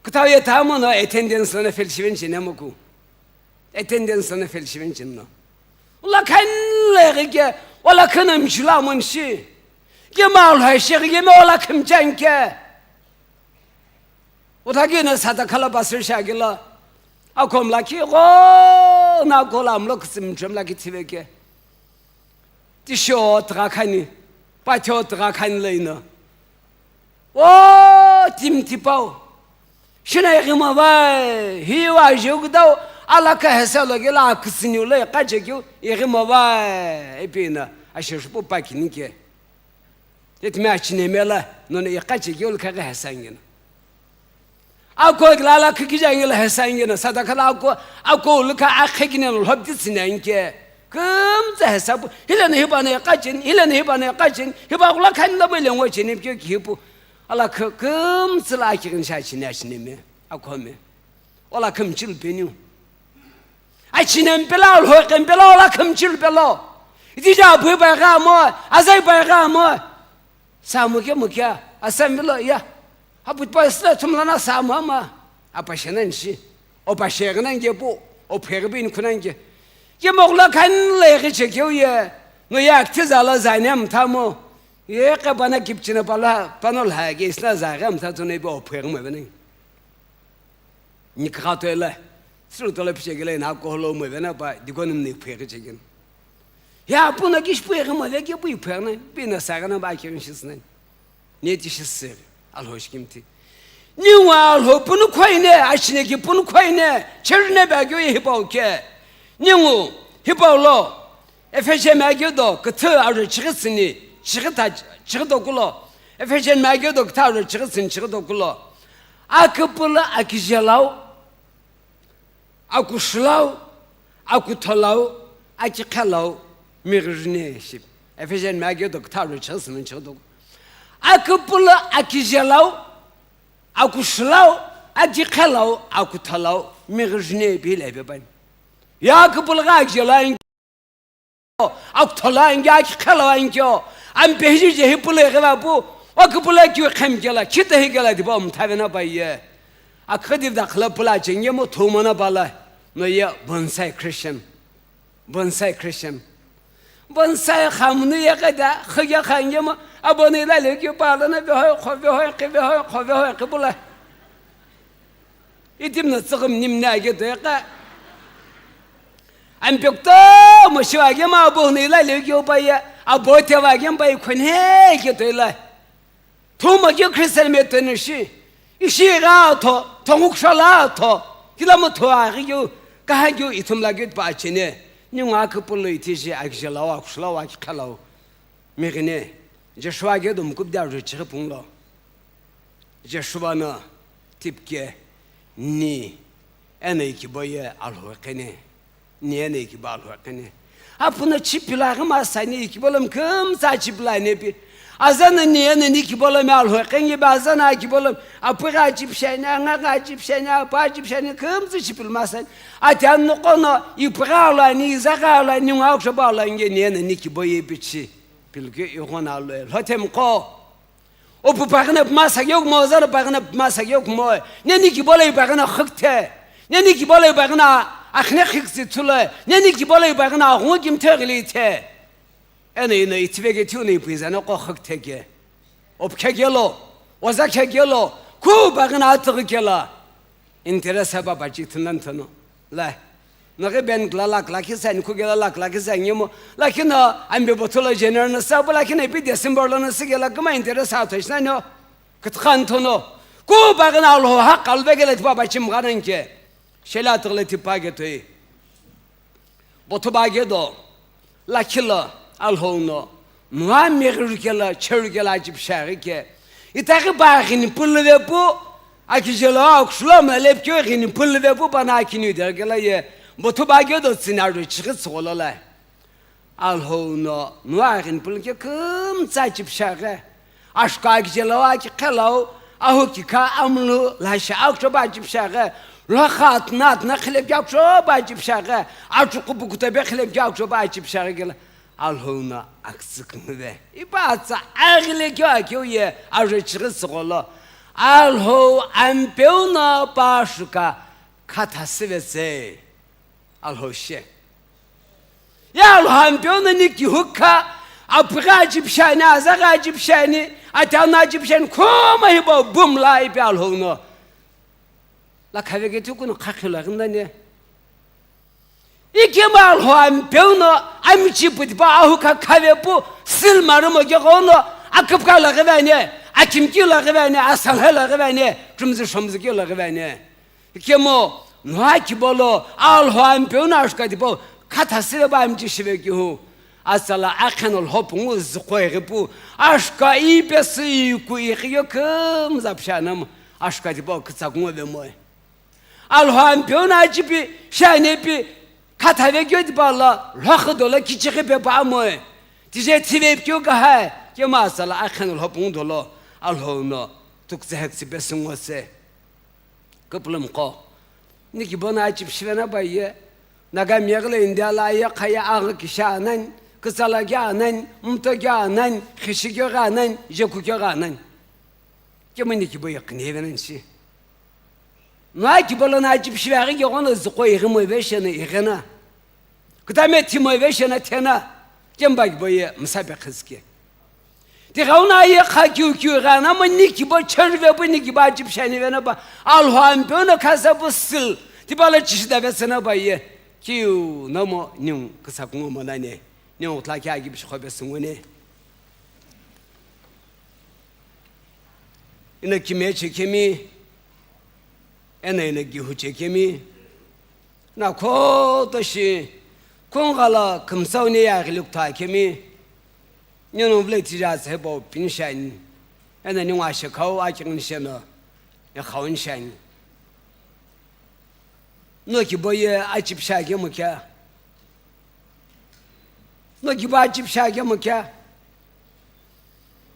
Kutau ye tamo no attendance no fel shiven chine mo ku. Attendance no fel shiven chin no. Ola khan le ke. Ola khan am shula mon shi. Ke ma lo shi ke me ola kham chan ke. Uthagi na sata khala pastor shagila. Akom la ki go na kolam lo ksim chum la ki tiveke. Tisho tra khani. Patho tra khan leina. O tim tipau. Shina igima vai. Hi wa jugdau ala ka hesa lo gila ksiniu le ka jegyu igima vai. Ipina. Ashe shupu pakini ke. Yetimi achineme la, nona iqache keu lukha ghi hesangina. Ako gila la khikija ngila hesangina, sadaka la ako, ako lukha akhekine lhobdi sinanke. Kumza hesabu, hilana hibana iqachin, hilana hibana iqachin, hiba gula khan la bele ngo chini pyo kipu. Ala kh-, kumza la akhin sha chini achineme, ako me. Ola kham chil peniu. Achinem pela, alho kem pela, ola kham chil pelo. Iti ja bui bai ga mo, azai bai ga mo. Sa mo ke mo kya, asam bilo ya. Aput pa sla tum lana sa mo ma. Apa shenan shi. O pa shenan ge po, o pher bin kunan ge. Ye mo la khan le ge che ke ye. No ya kti za la za nem ta mo. Ye ka bana kip chine pala, panol ha ge sna za gam ta to ne bo pher mo bene. Nikha toila, suru tola pichegila ina koholo mo vena pa, dikonim ni phe ke chegin. Ya puna kish phe ke mo ve ke pui phe na, pina saga na ba ke shisna. Ne ti shisir, alho shkimti. Ni wa alho punu khoine, achine ki punu khoine, cherne ba ge hi pau ke. Ni ngu, hi pau lo. Efesia mya keu do küthü arü chighi tsüni, chighi ta, chighi dokulo. Efesia mya keu do küthü arü chighi tsüni, chighi dokulo. Aküpülü akijelau, akushulau, akutholau, akikhelau, mighirine ship. Efesia mya keu do küthü arü chighi tsüni, chighi dokulo. Aküpülü akijelau, akushulau, akikhelau, akutholau, mighirine bile beban. Ya aküpülü akijelau, akuthola anke, akikhela anke, ampehi je hi pule ghe va pu, akupula kyu khem kela, khita hi kela diba um thave na ba ye. Akhadi da khla pula chenge mo thuma na bala, no ye bonsai Christian. Bonsai Christian. Bonsai khamnu ye kada, khaya khange mo, aboni la le kyu pala na be hoy, kho be hoy, khe be hoy, kho be hoy, khe pula. Itim na tsagam nim na ge de ka. Ampekto mo shiva ge ma abo nei la le ge pa ya, abo te va ge pa khon he ge de la. Thuma ge Christian me te ne shi. Ishi ga tho, thongu kshala tho. Kila mo tho a ge ge, ka ha ge ithum la ge pa chene. Ni nga ke pulo iti je a ge la wa kshala wa ki khala. Mighine, Joshua ge dum kup da ru chiri punglo. Joshua no tipke ni eno ikibo ye alhokene. Ni eno ikibo alhokene. Apuna chipila ghi masani ikibo lom kumtsa chipila nepi. Azana ni eno ni ikibo lom alhokenge ba azana ikibo lom. Apura chipshani, anga ga chipshani, apa chipshani kumtsa chipil masani. Ati anno kono ipura alani, izaga alani, nga ukshoba alani ni eno ni ikibo ye pichi. Pilke ighona lo lhotem ko. O pu pagana puma sagyo kumo, zara pagana puma sagyo kumo. Neni ki bolai pagana khakte. Neni ki bolai pagana akhne khiksi thule. Neni ki bolai pagana aghungu kim thegili the. Ene ina itibege thiu ni puiza no ko khakte ke. O pkhe gelo. Oza khe gelo. Ku pagana atigi kela. Interest ba bachi thunan thano. La. Naghi bank la lakh lakhi sani, kugela lakh lakhi sani mo. Lakhi no ambe botolo January no sa, lakhi no ipi December lo no sigela kuma interest atho shinani o. Kitkhanthono. Ku baghi no Alhou haqq aluvegela tipa bachim ghananke. Shela tighle tipa getoi. Bothu ba gedo, lakhi lo Alhou no, nua meghiru kela, cheru kela achipisha ghi ke. Itaghi ba ghini pulluve pu, akijelo aukshulom lepikeu ghini pulluve pu, bana akinu dergela ye, bothu ba gedo tsina ru chighi tsugolo lai. Alhou no, nua ghini pullu ke kümtsa achipisha ghi. Ashuka akijelo aki khelau, ahu kikha amlu, lasha aukcho ba achipisha ghi, lhokha atna atna khilep ki aukcho ba achipisha ghi, achuku bukuta be khilep ki aukcho ba achipisha ghi kela, Alhou no aktsü künguve. Ipa atsa aghile kyo akyo ye, ajo chighi tsugolo. Alhou ampeu no pa shuka khathasive tse. Alhou she. Ya Alhou ampeu no ni kihukha, apughi achipishani, azaghi achipishani, atana achipishani, khoma hibo bumla ipi Alhou no. La khave ke tuku no khakhilo ghindane. Ikema Alhou ampeu no, amichi putipa ahukha khave pu, sil marumo ke ghono, akupka la ghivane, akimki la ghivane, asalhe la ghivane, chumzi shomzi ke la ghivane. Kemo, nua kibolo, Alhou ampeu no ashuka tipau, khathasive ba amichi shive kihu. Asala akheno lhopungu zikho ighipu, ashuka ipesi iku ighiyo kümza pshanam, ashuka tipau kitsakungu ve moe. Alhou ampeu no achipi, shane pi, khathave kyo tipa la, lhokha dola kichighi pe pa moe. Tije thive kyo kahai, kemo asala akheno lhopungu dolo, Alhou no, tukze hek sipe sungose. Kupulum ko. Nikibo no achipishive na baye. Naga miyaghi lo India la aye khaya aghi kisha anan, kitsala kya anan, mto kya anan, khishi kyo gha anan, jeku kyo gha anan. Kemo nikibo ye kinive nan shi. Nua kibo lo no achipishive aghi ke ghono zikho ighi moive shena ighi na. Kutame thimo ive shena thena, kemba kibo ye msape khizike. Tighauna ye kha kiu kiu ghana mo ni kibo cherive pu ni kibo achipishani vena ba, Alhou ampeu no khasa pu sil, tipa lo chishida vesena ba ye, kiu nomo niu kisakungo monane, niu tla kia kibishi khobe sungune. Ino kimeche kemi, eno ino gihuche kemi, na khoto shi, kungala kümsau ne ya ghilikutha kemi, nino vle tija se bo pinshani, eno ningwa shekau akin sheno, e khaun shani. No kibo ye achipisha kemu kya? No kibo achipisha kemu kya?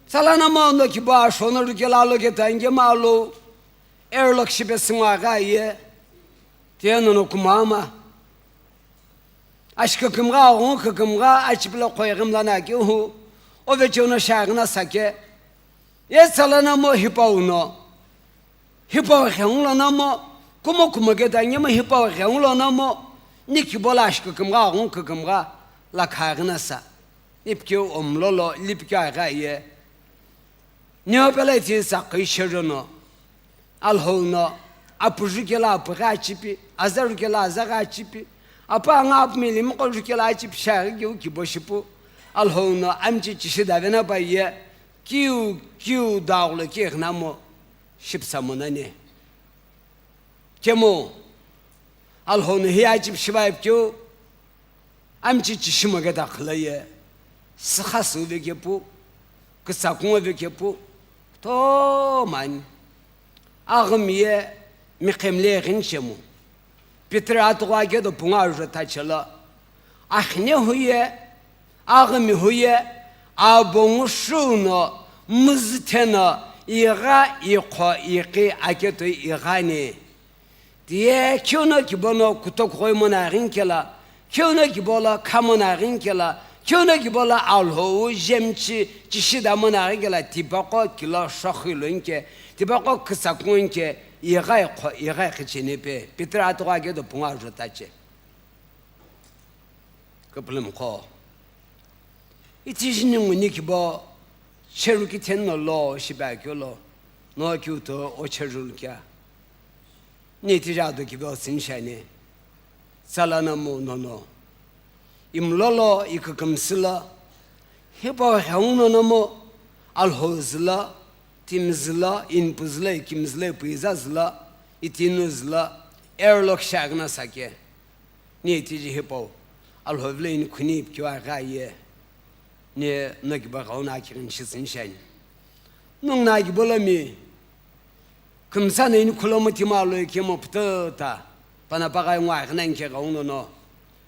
Salana mo no kibo ashono rukela lo ke tange ma lo. Airlock shipe singwa ga ye. Tieno no kumama. Ashikakimgha, ghungkakimgha, achipilo khoighim lana kihu. Ove cheuno shaghina sake. Ye tsalana mo hipau no. Hipau ghengu lona mo, kumo kumo keta nyemo hipau ghengu lona mo, ni kibo la ashikakimgha, ghungkakimgha, la khaghina sa. Ipikeu omlolo, lipikeu agha ye. Neo pela iti sakhi sherono. Alhou no, apu jukela apu gha achipi, aza rukela aza gha achipi, apa anga apu milimqo jukela achipi shaghi kiu kibo shipu. Alhou no, amchi chishi davena pa ye. Kiu, kiu daghulo kighina mo, shipsa monane. Kemo, Alhou no hi achipi shivae pu keu, amchi chishimo keta khalaye, sikha suve kepu, kisakungo ve kepu, to mani. Aghimi ye miqhemle ghin shemu. Peter atughu akedo pungu ajo tachelo. Akhine huye, aghimi huye, abongu shuno, muzitheno, igha, ikho, ikhi, aketo ighani. Tiye, kiuno kibono kutoku ghoimona ghin kela, kiuno kibola khamona ghin kela, kiuno kibola Alhou jemchi chishida mona ghin kela, tipaqo kilo shokhi lo inke, tipaqo kisakungo inke, ighai kho, ighai khicheni pe, Peter atughu akedo pungu ajo tache. Kapulum kho. Iti jini nguni kibo, cheru kitheno lo, shiba kyo lo, no kiuto o cheru kya. Ni tija do kibo sinshani. Tsalanamu nono, imlolo ikükümsü lo, hipau ghenguno nomu Alhou zülo, timi zülo, inpu zülo, ikimi zülo, ipuiza zülo, itinu zülo, erlo kishaghi no sake. Ni tiji hipau Alhou vilo inikhuni ipikeu aghi aye. Ni nokibo ghenguno akighini shitsüni shiani. Nungu nokibo lomi kümsa no inikhulo mutima lo ikemu pututa, pana pakai ngwa aghi nanke ghenguno no,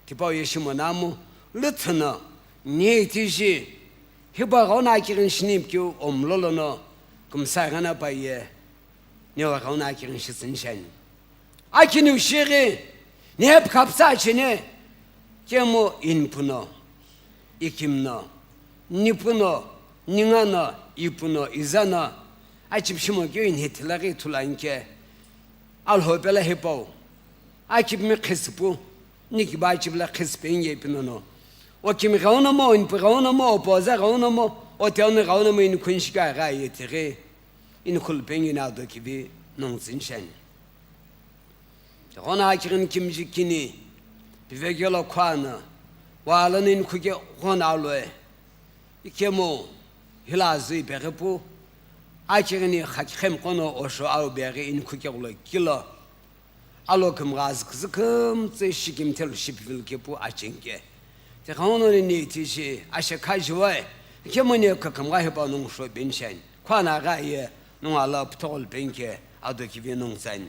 tipau ye shimo namu, lüthü no, ni tiji, hipau ghenguno akighini shini ipikeu omlolo no, kümsa ghana paye, ni ghenguno akighini shitsüni shiani. Akiniu shighi, ni hepkhapsa cheni, kemu inpu no, ikimi no, nipu no, ninga no, ipu no, iza no, achipi shimo keu inhithila ghi ithulu anke, Alhou pelo hipau, akipimi khisipu, nikibo achipi lo khisipe inge pinono. Okimi ghenguno mo, inpu ghenguno mo, opoza ghenguno mo, oteunu ghenguno mo, inikhuni shikeu aghi aye tighi, inikhulu pengi no ado kivi nongu tsüni shiani. Tighono akighini kimiji kini, pivekelo khuano, walo no inikhuke ghono aloe. Ikemu, hila zui beghi pu, akighini khakikhem kono osho au beghi inikhuke ghulo kilo. Alo kümgha züküzü kümtsü shikimthe lo shipivilo kepu achenke. Tighono ni tiji ashe khajiwai, ikemu ni kükümgha hipau nongu sho benshani. Khuano aghi aye, nungu alo puthogho lo penke, ado kivi nongu tsani.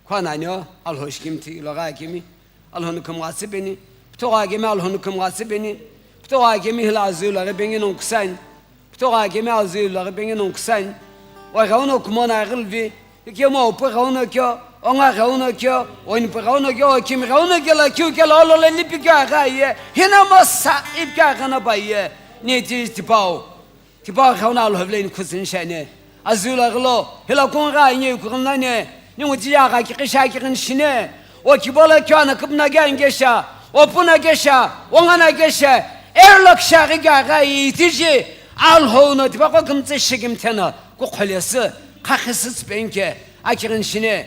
Khuano ani o, Alhou shikimthi ilo gha kemi, Alhou no kümgha tsüpeni, puthogho akemi Alhou no kümgha tsüpeni, puthogho akemi hila azui lo ghi pengi nongu kusani, puthogho akemi azui lo ghi pengi nongu kusani, o ghenguno kumo no aghilvi, ikemu opu ghenguno keo, onga ghenguno keo, oinpu ghenguno keo, okimi ghenguno kelo, kiu kelo, olo lo lipi keo aghi aye, hina mo sa ipi keo aghi no paye, ni tiji tipau. Tipau ghenguno Alhou vilo inikhuni shitsüni shiani. Azui lo ghilo, hila kungu gha ange ikughini nani, ningu tiji agha kikhi shi akighini shini. Okibo lo keu ana küpüna ghi angesha, opuna gesha, ongana gesha, erlo kishaghi ghi aghi aye tiji, Alhou no tipaqo kümtsü shikimthe no, kukhole sü, khakhisü tsüpenke, akighini shini.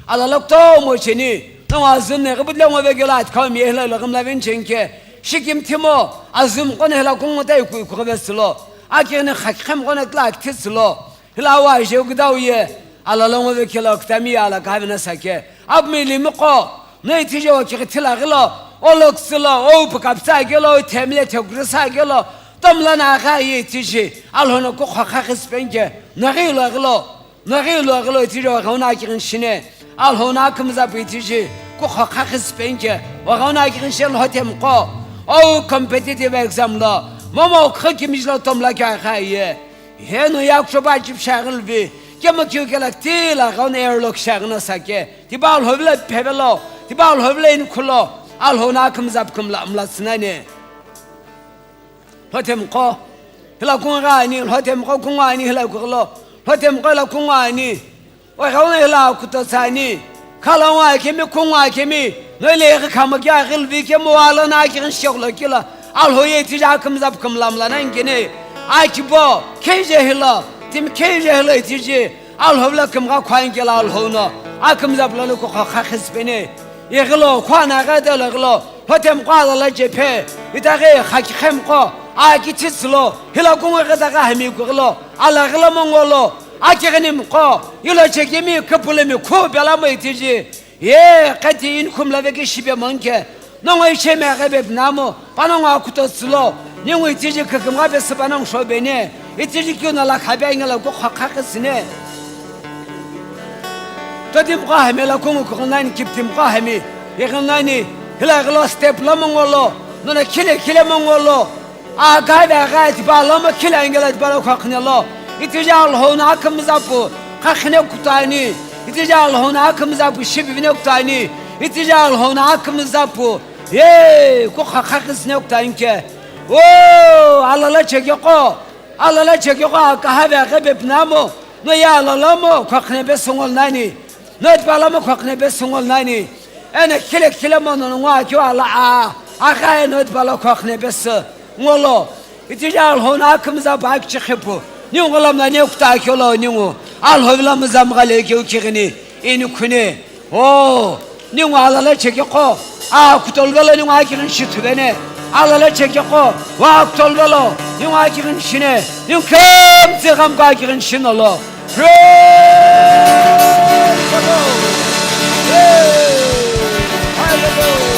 Alala kutomo cheni, nongu azü no ghi butile ngo vekelo atikhaumi ye hila ilo ghimla veni chenke, shikimthi mo, azü mqo no hila kungu tai ku-, kughive sülo, akighini khakikhem kono tla akithi sülo, hila awa je kudau ye, alala ngo vekelo kutami ye ala kave na sake, apumi limiqo, no itiji okighi thila ghilo, olo kutsülo, o pukapsa kelo, o themile thekughi sa kelo, tomla no aghi aye tiji, Alhou no kukho khakhisü penke, no ghi lo ghilo. No ghi lo ghilo itiji o ghenguno akighini shini, Alhou no akümza pu itiji, kukho khakhisü penke, o ghenguno akighini shini Lhotemi qo, o competitive exam lo, momu kukho kimiji lo tomla keu aghi aye. Heno yakusho pa achipi shi aghilvi, kemu kiu kelo kiti lo ghenguno erlo kishaghi no sake, tipau Alhou vilo phevelo, tipau Alhou vilo inikhulo, Alhou no akümza pu kümla mla tsünani. Lhotemi qo, hila kungu gha ani, Lhotemi qo kungu ani, hila kughilo, Lhotemi qo hila kungu ani, o ghenguno hila kutotsü ani, khala ngo akemi, kungu akemi, no ile ghi khama keu aghilvi kemu walo no akighini sheghulo kilo, Alhou ye itiji akümza pu kümla mla nani keni, akibo, kheije hilo, timi kheije hilo itiji, Alhou vilo kümgha khuani kelo Alhou no, akümza pu lo no kukho khakhisü peni. Ighilo, khuano aghi aye lo ghilo, Lhotemi qo alala chephe, itaghi khakikhem qo, akithi tsülo, hila kungu ghi dagha hami kughilo, ala ghilo mo ngolo, akighini mqo, ilo chekemi, küpülümi, khu pelo mo itiji, ye, qeti inikhumi lo veki shipe monke, nongu ichemi aghi pe pinamu, Panongu akuto tsülo, ningu itiji kükümgha pesü panongu shobeni, itiji kiu no lakhabe angelo kukho khakhisüni. Totimi qo hami lo kungu kughi nani, kiptimi qo hami, ighi nani, hila ghilo step lo mo ngolo, nono khile khile mo ngolo, agave agha tipa lo mo khile angelo tipa lo khuakhine lo, itiji Alhou no akümza pu khakhine kutani, itiji Alhou no akümza pu shipivine kutani, itiji Alhou no akümza pu Ye, kukho khakhisüne kuta inke. O, alala cheke qo, alala cheke qo, akahave aghe be pinamu, no ye alala mo, khuakhine be sungol nani. No tipala mo, khuakhine be sungol nani. Ene khile khile mo, no ngwa kyo ala a, agha e no tipala khuakhine be se ngolo. Itija Alhou no akümza ba kichikhipu. Ningu lam na ne kuta kyolo ningu. Alhou vila mzam gale kyo kirini. Ini khune. O, Ningu alala chekeqo, a kutoluvelo ningu akighini shithuvene. Alala chekeqo, wa kutoluvelo ningu akighini shine. Ningu kemtsi ghamko akighini shinolo. Praise the Lord. Hey. Hallelujah.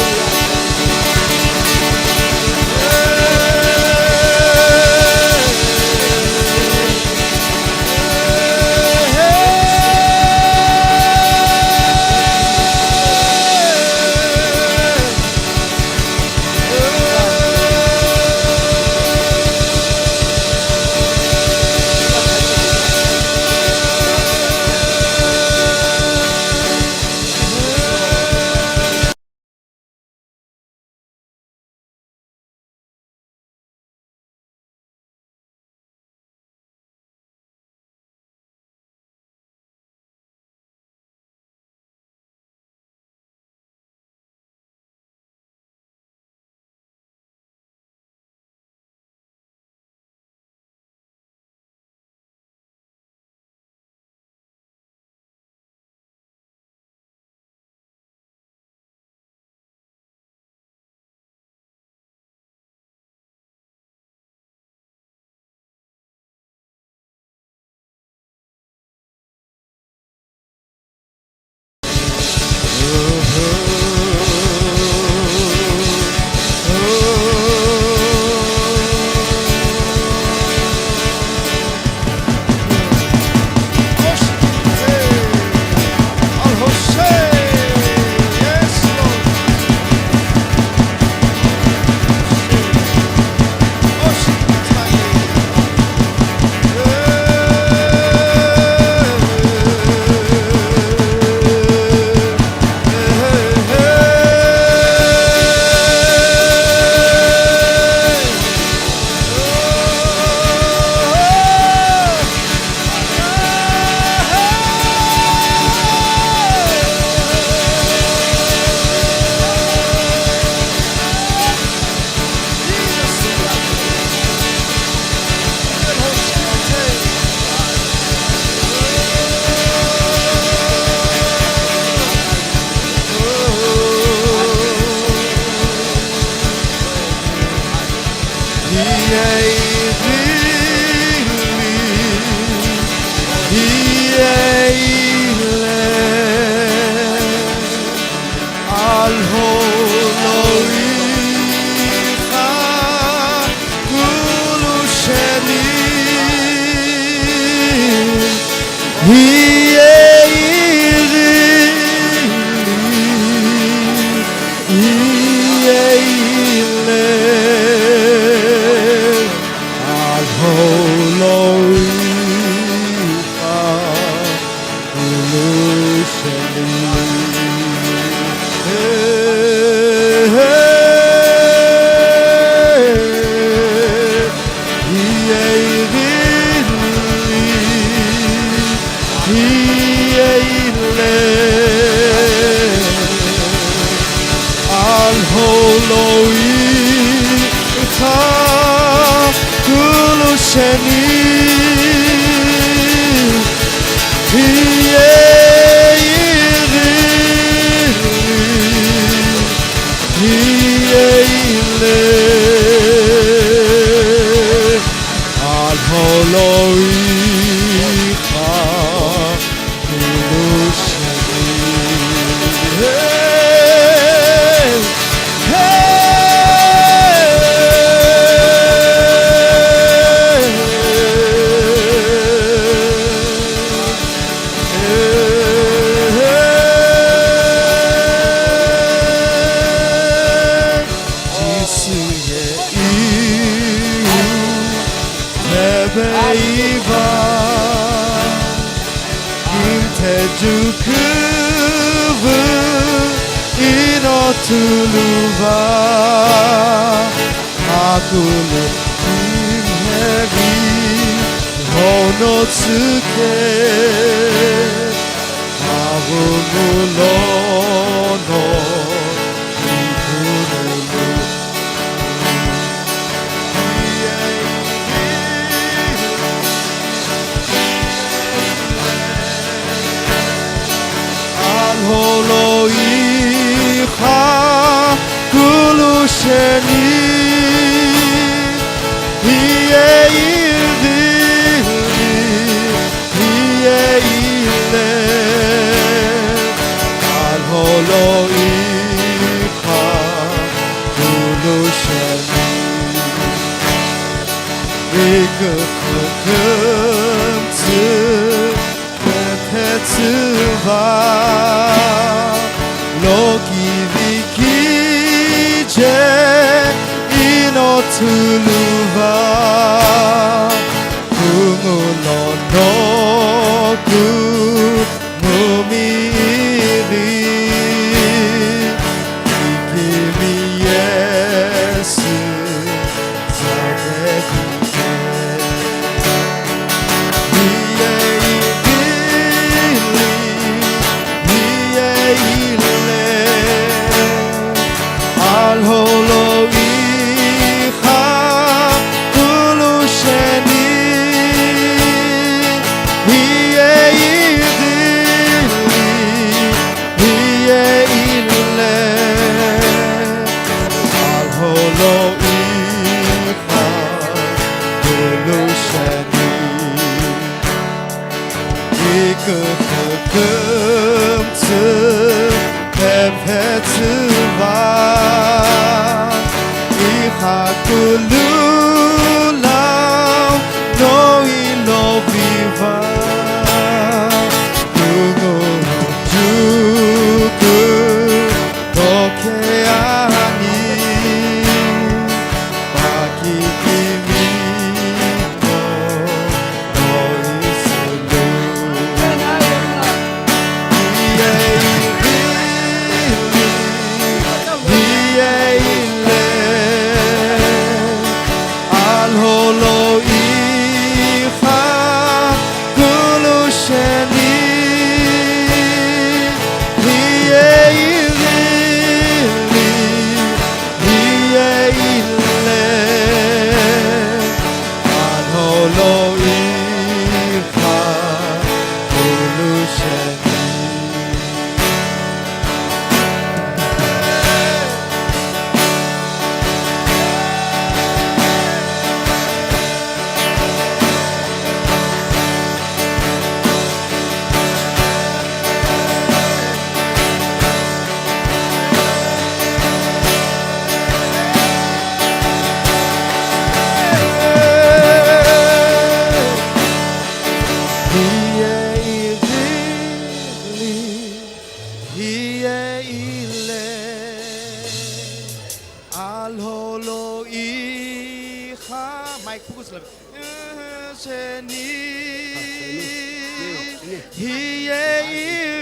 Alhou lo igha kulu sheni, hiye ighili, hiye ile, Alhou lo igha Alhou lo igha kulu sheni, hiye ighili, hiye ile, Alhou lo igha kulu sheni. Hey, hey, hey, hey. Jisü ye iu mebeiva. Kinthe juküvü ino tuluva, akulu kimheri hono tsüke, aghungu lono ikunulu. Alhou lo Kha kulu sheni, hiye ighili, hiye ile, Alhou lo ikha kulu sheni. Ikükükümtsü Pepetsüva loki vikije inotuluva, kumunono kumumiri ikimi Yesu. Hiye ile, Alhou lo ikha kulu sheni. Ikükükümtsü pepetsüva, ikha kulu lau no ilo viva. Kughujuku toke ani, pakikimi no, no isulu. Hiye ighili, hiye ile, Alhou lo ikha kulu sheni, hiye ighili, hiye ile, Alhou lo ikha kulu sheni. Hiye ighili, hiye ile, Alhou lo ikha. Mic focus la. Sheni, hiye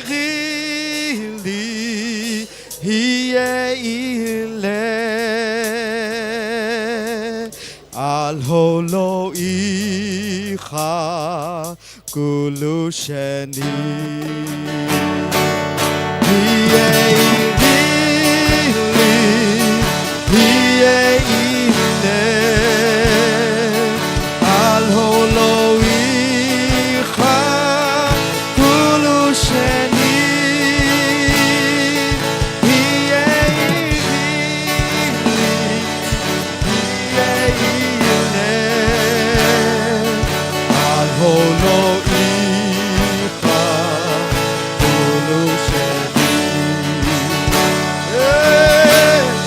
ighili, hiye ile, Alhou lo ikha kulu sheni.